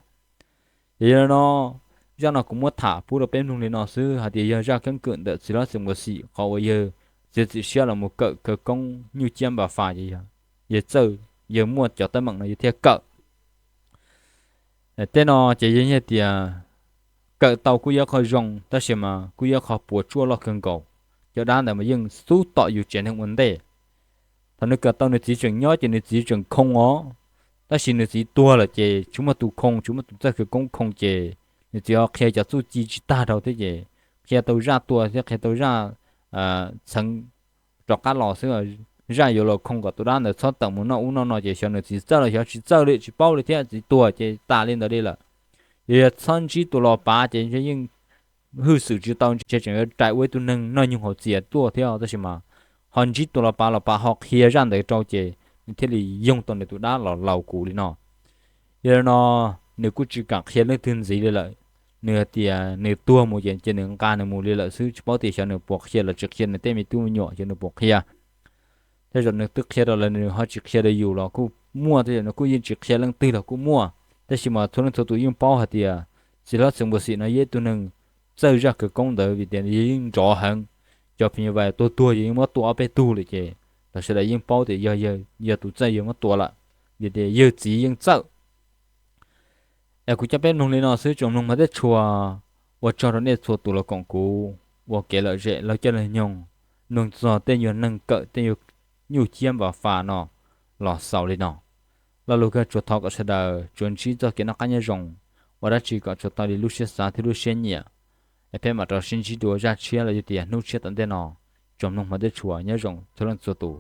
Ces yog li no, zaj no kuv muab tham pub rau peb mloog li no xwb, hais tias yog zaj keeb kwm ntawm txiv hlob Xeem Mus Xim qhov uas yawg txiav txim siab los mus kawm khawv koob nyuj ciab npa fas ces yog yawg txawj, yawg muaj cov teeb meem no yawg thiaj kawm. Tej no ces yog tias kawm tau kuj yog qhov zoo, tab sis mas kuj yog qhov puas tsuaj loj kawg nkaus. Cov dab ntawd mas yeej xub tom yus tsev neeg ua ntej. Thaum nws kawm tau nws txiv tseem nyob ces nws txiv tseem khoo os, tab sis nws txiv tuag lawm ces tsis muaj tus khoo, tsis muaj tus txawj khawv koob khoo ces nws txiv ho qhia cov txuj ci tsis tag rau thiab ces qhia tau zaj tua thiab qhia tau zaj txheev rov qab los xwb. Zaj yuav los khoo kom tus dab ntawd txhob tawm mus noj ub noj no ces xyov nws txiv txawj los xyov tsis txawj li tsis paub li thiab, txiv tuag ces tas li ntawd li lawm. Yog, yog txhob ntsib tus los pav ces yeej hwj xwm tsis tau ntshe tseem yuav rais ua ib tug neeg noj nyoog haus txias tuaj thiab, tab sis mas ho ntsib tus los pav, los pav ho qhia zaj ntawd rau ces nws thiaj li yoog tau nws tus dab los laus kuv li no. Yog li no, nws kuj tsis kam qhia leej twg ntxiv li lawm. Nws hais tias nws tuag mus ces cia nws nqa nws mus li lawm xwb, tsis paub tias xyov nws puas qhia los tsis qhia nws tej me tub me nyuam, xyov nws puas qhia. Tej zaum nws twb qhia rau lawv nws ho tsis qhia rau yus los kuj muaj, tej zaum nws kuj yeej tsis qhia leej twg los kuj muaj. Tab sis mas txhua leej txhua tus yeej paub hais tias txiv hlob Xeem Npuas Xim no yog ib tug neeg txawj zaj khawv koob ntawd vim tias yawg yeej nrov heev. Cov phim nyuj vais tuag tuag yawg yeej muab tua ob peb tug lawm ces los sawv daws yeej paub tias yog, yog tus txawj yawg muab tua lawm, vim tias yawg txiv yeej txawj. Es kuv coj peb mloog li no xwb, tsoom mloog mas tej tshua, ua tsaug rau nej txhua tus los koom kuv ua kev lom zem laug caij laug nyoog, mloog txog tej nyuag neeg kawm tej nyuag nyuj ciab npa fas no los xaus li no. Lo lus kawg tsuas thov kom sawv daws tsuas ntsib txoj kev noj qab nyob zoo, ua dab tsi kom tsuas tau li lub siab xav thiab lub siab nyiam. Es peb mam rov sib ntsib dua zaj tshiab los yog tias hnub tshiab tom ntej no. Tsoom mloog mas tej tshua, nyob zoo txhua leej txhua tus.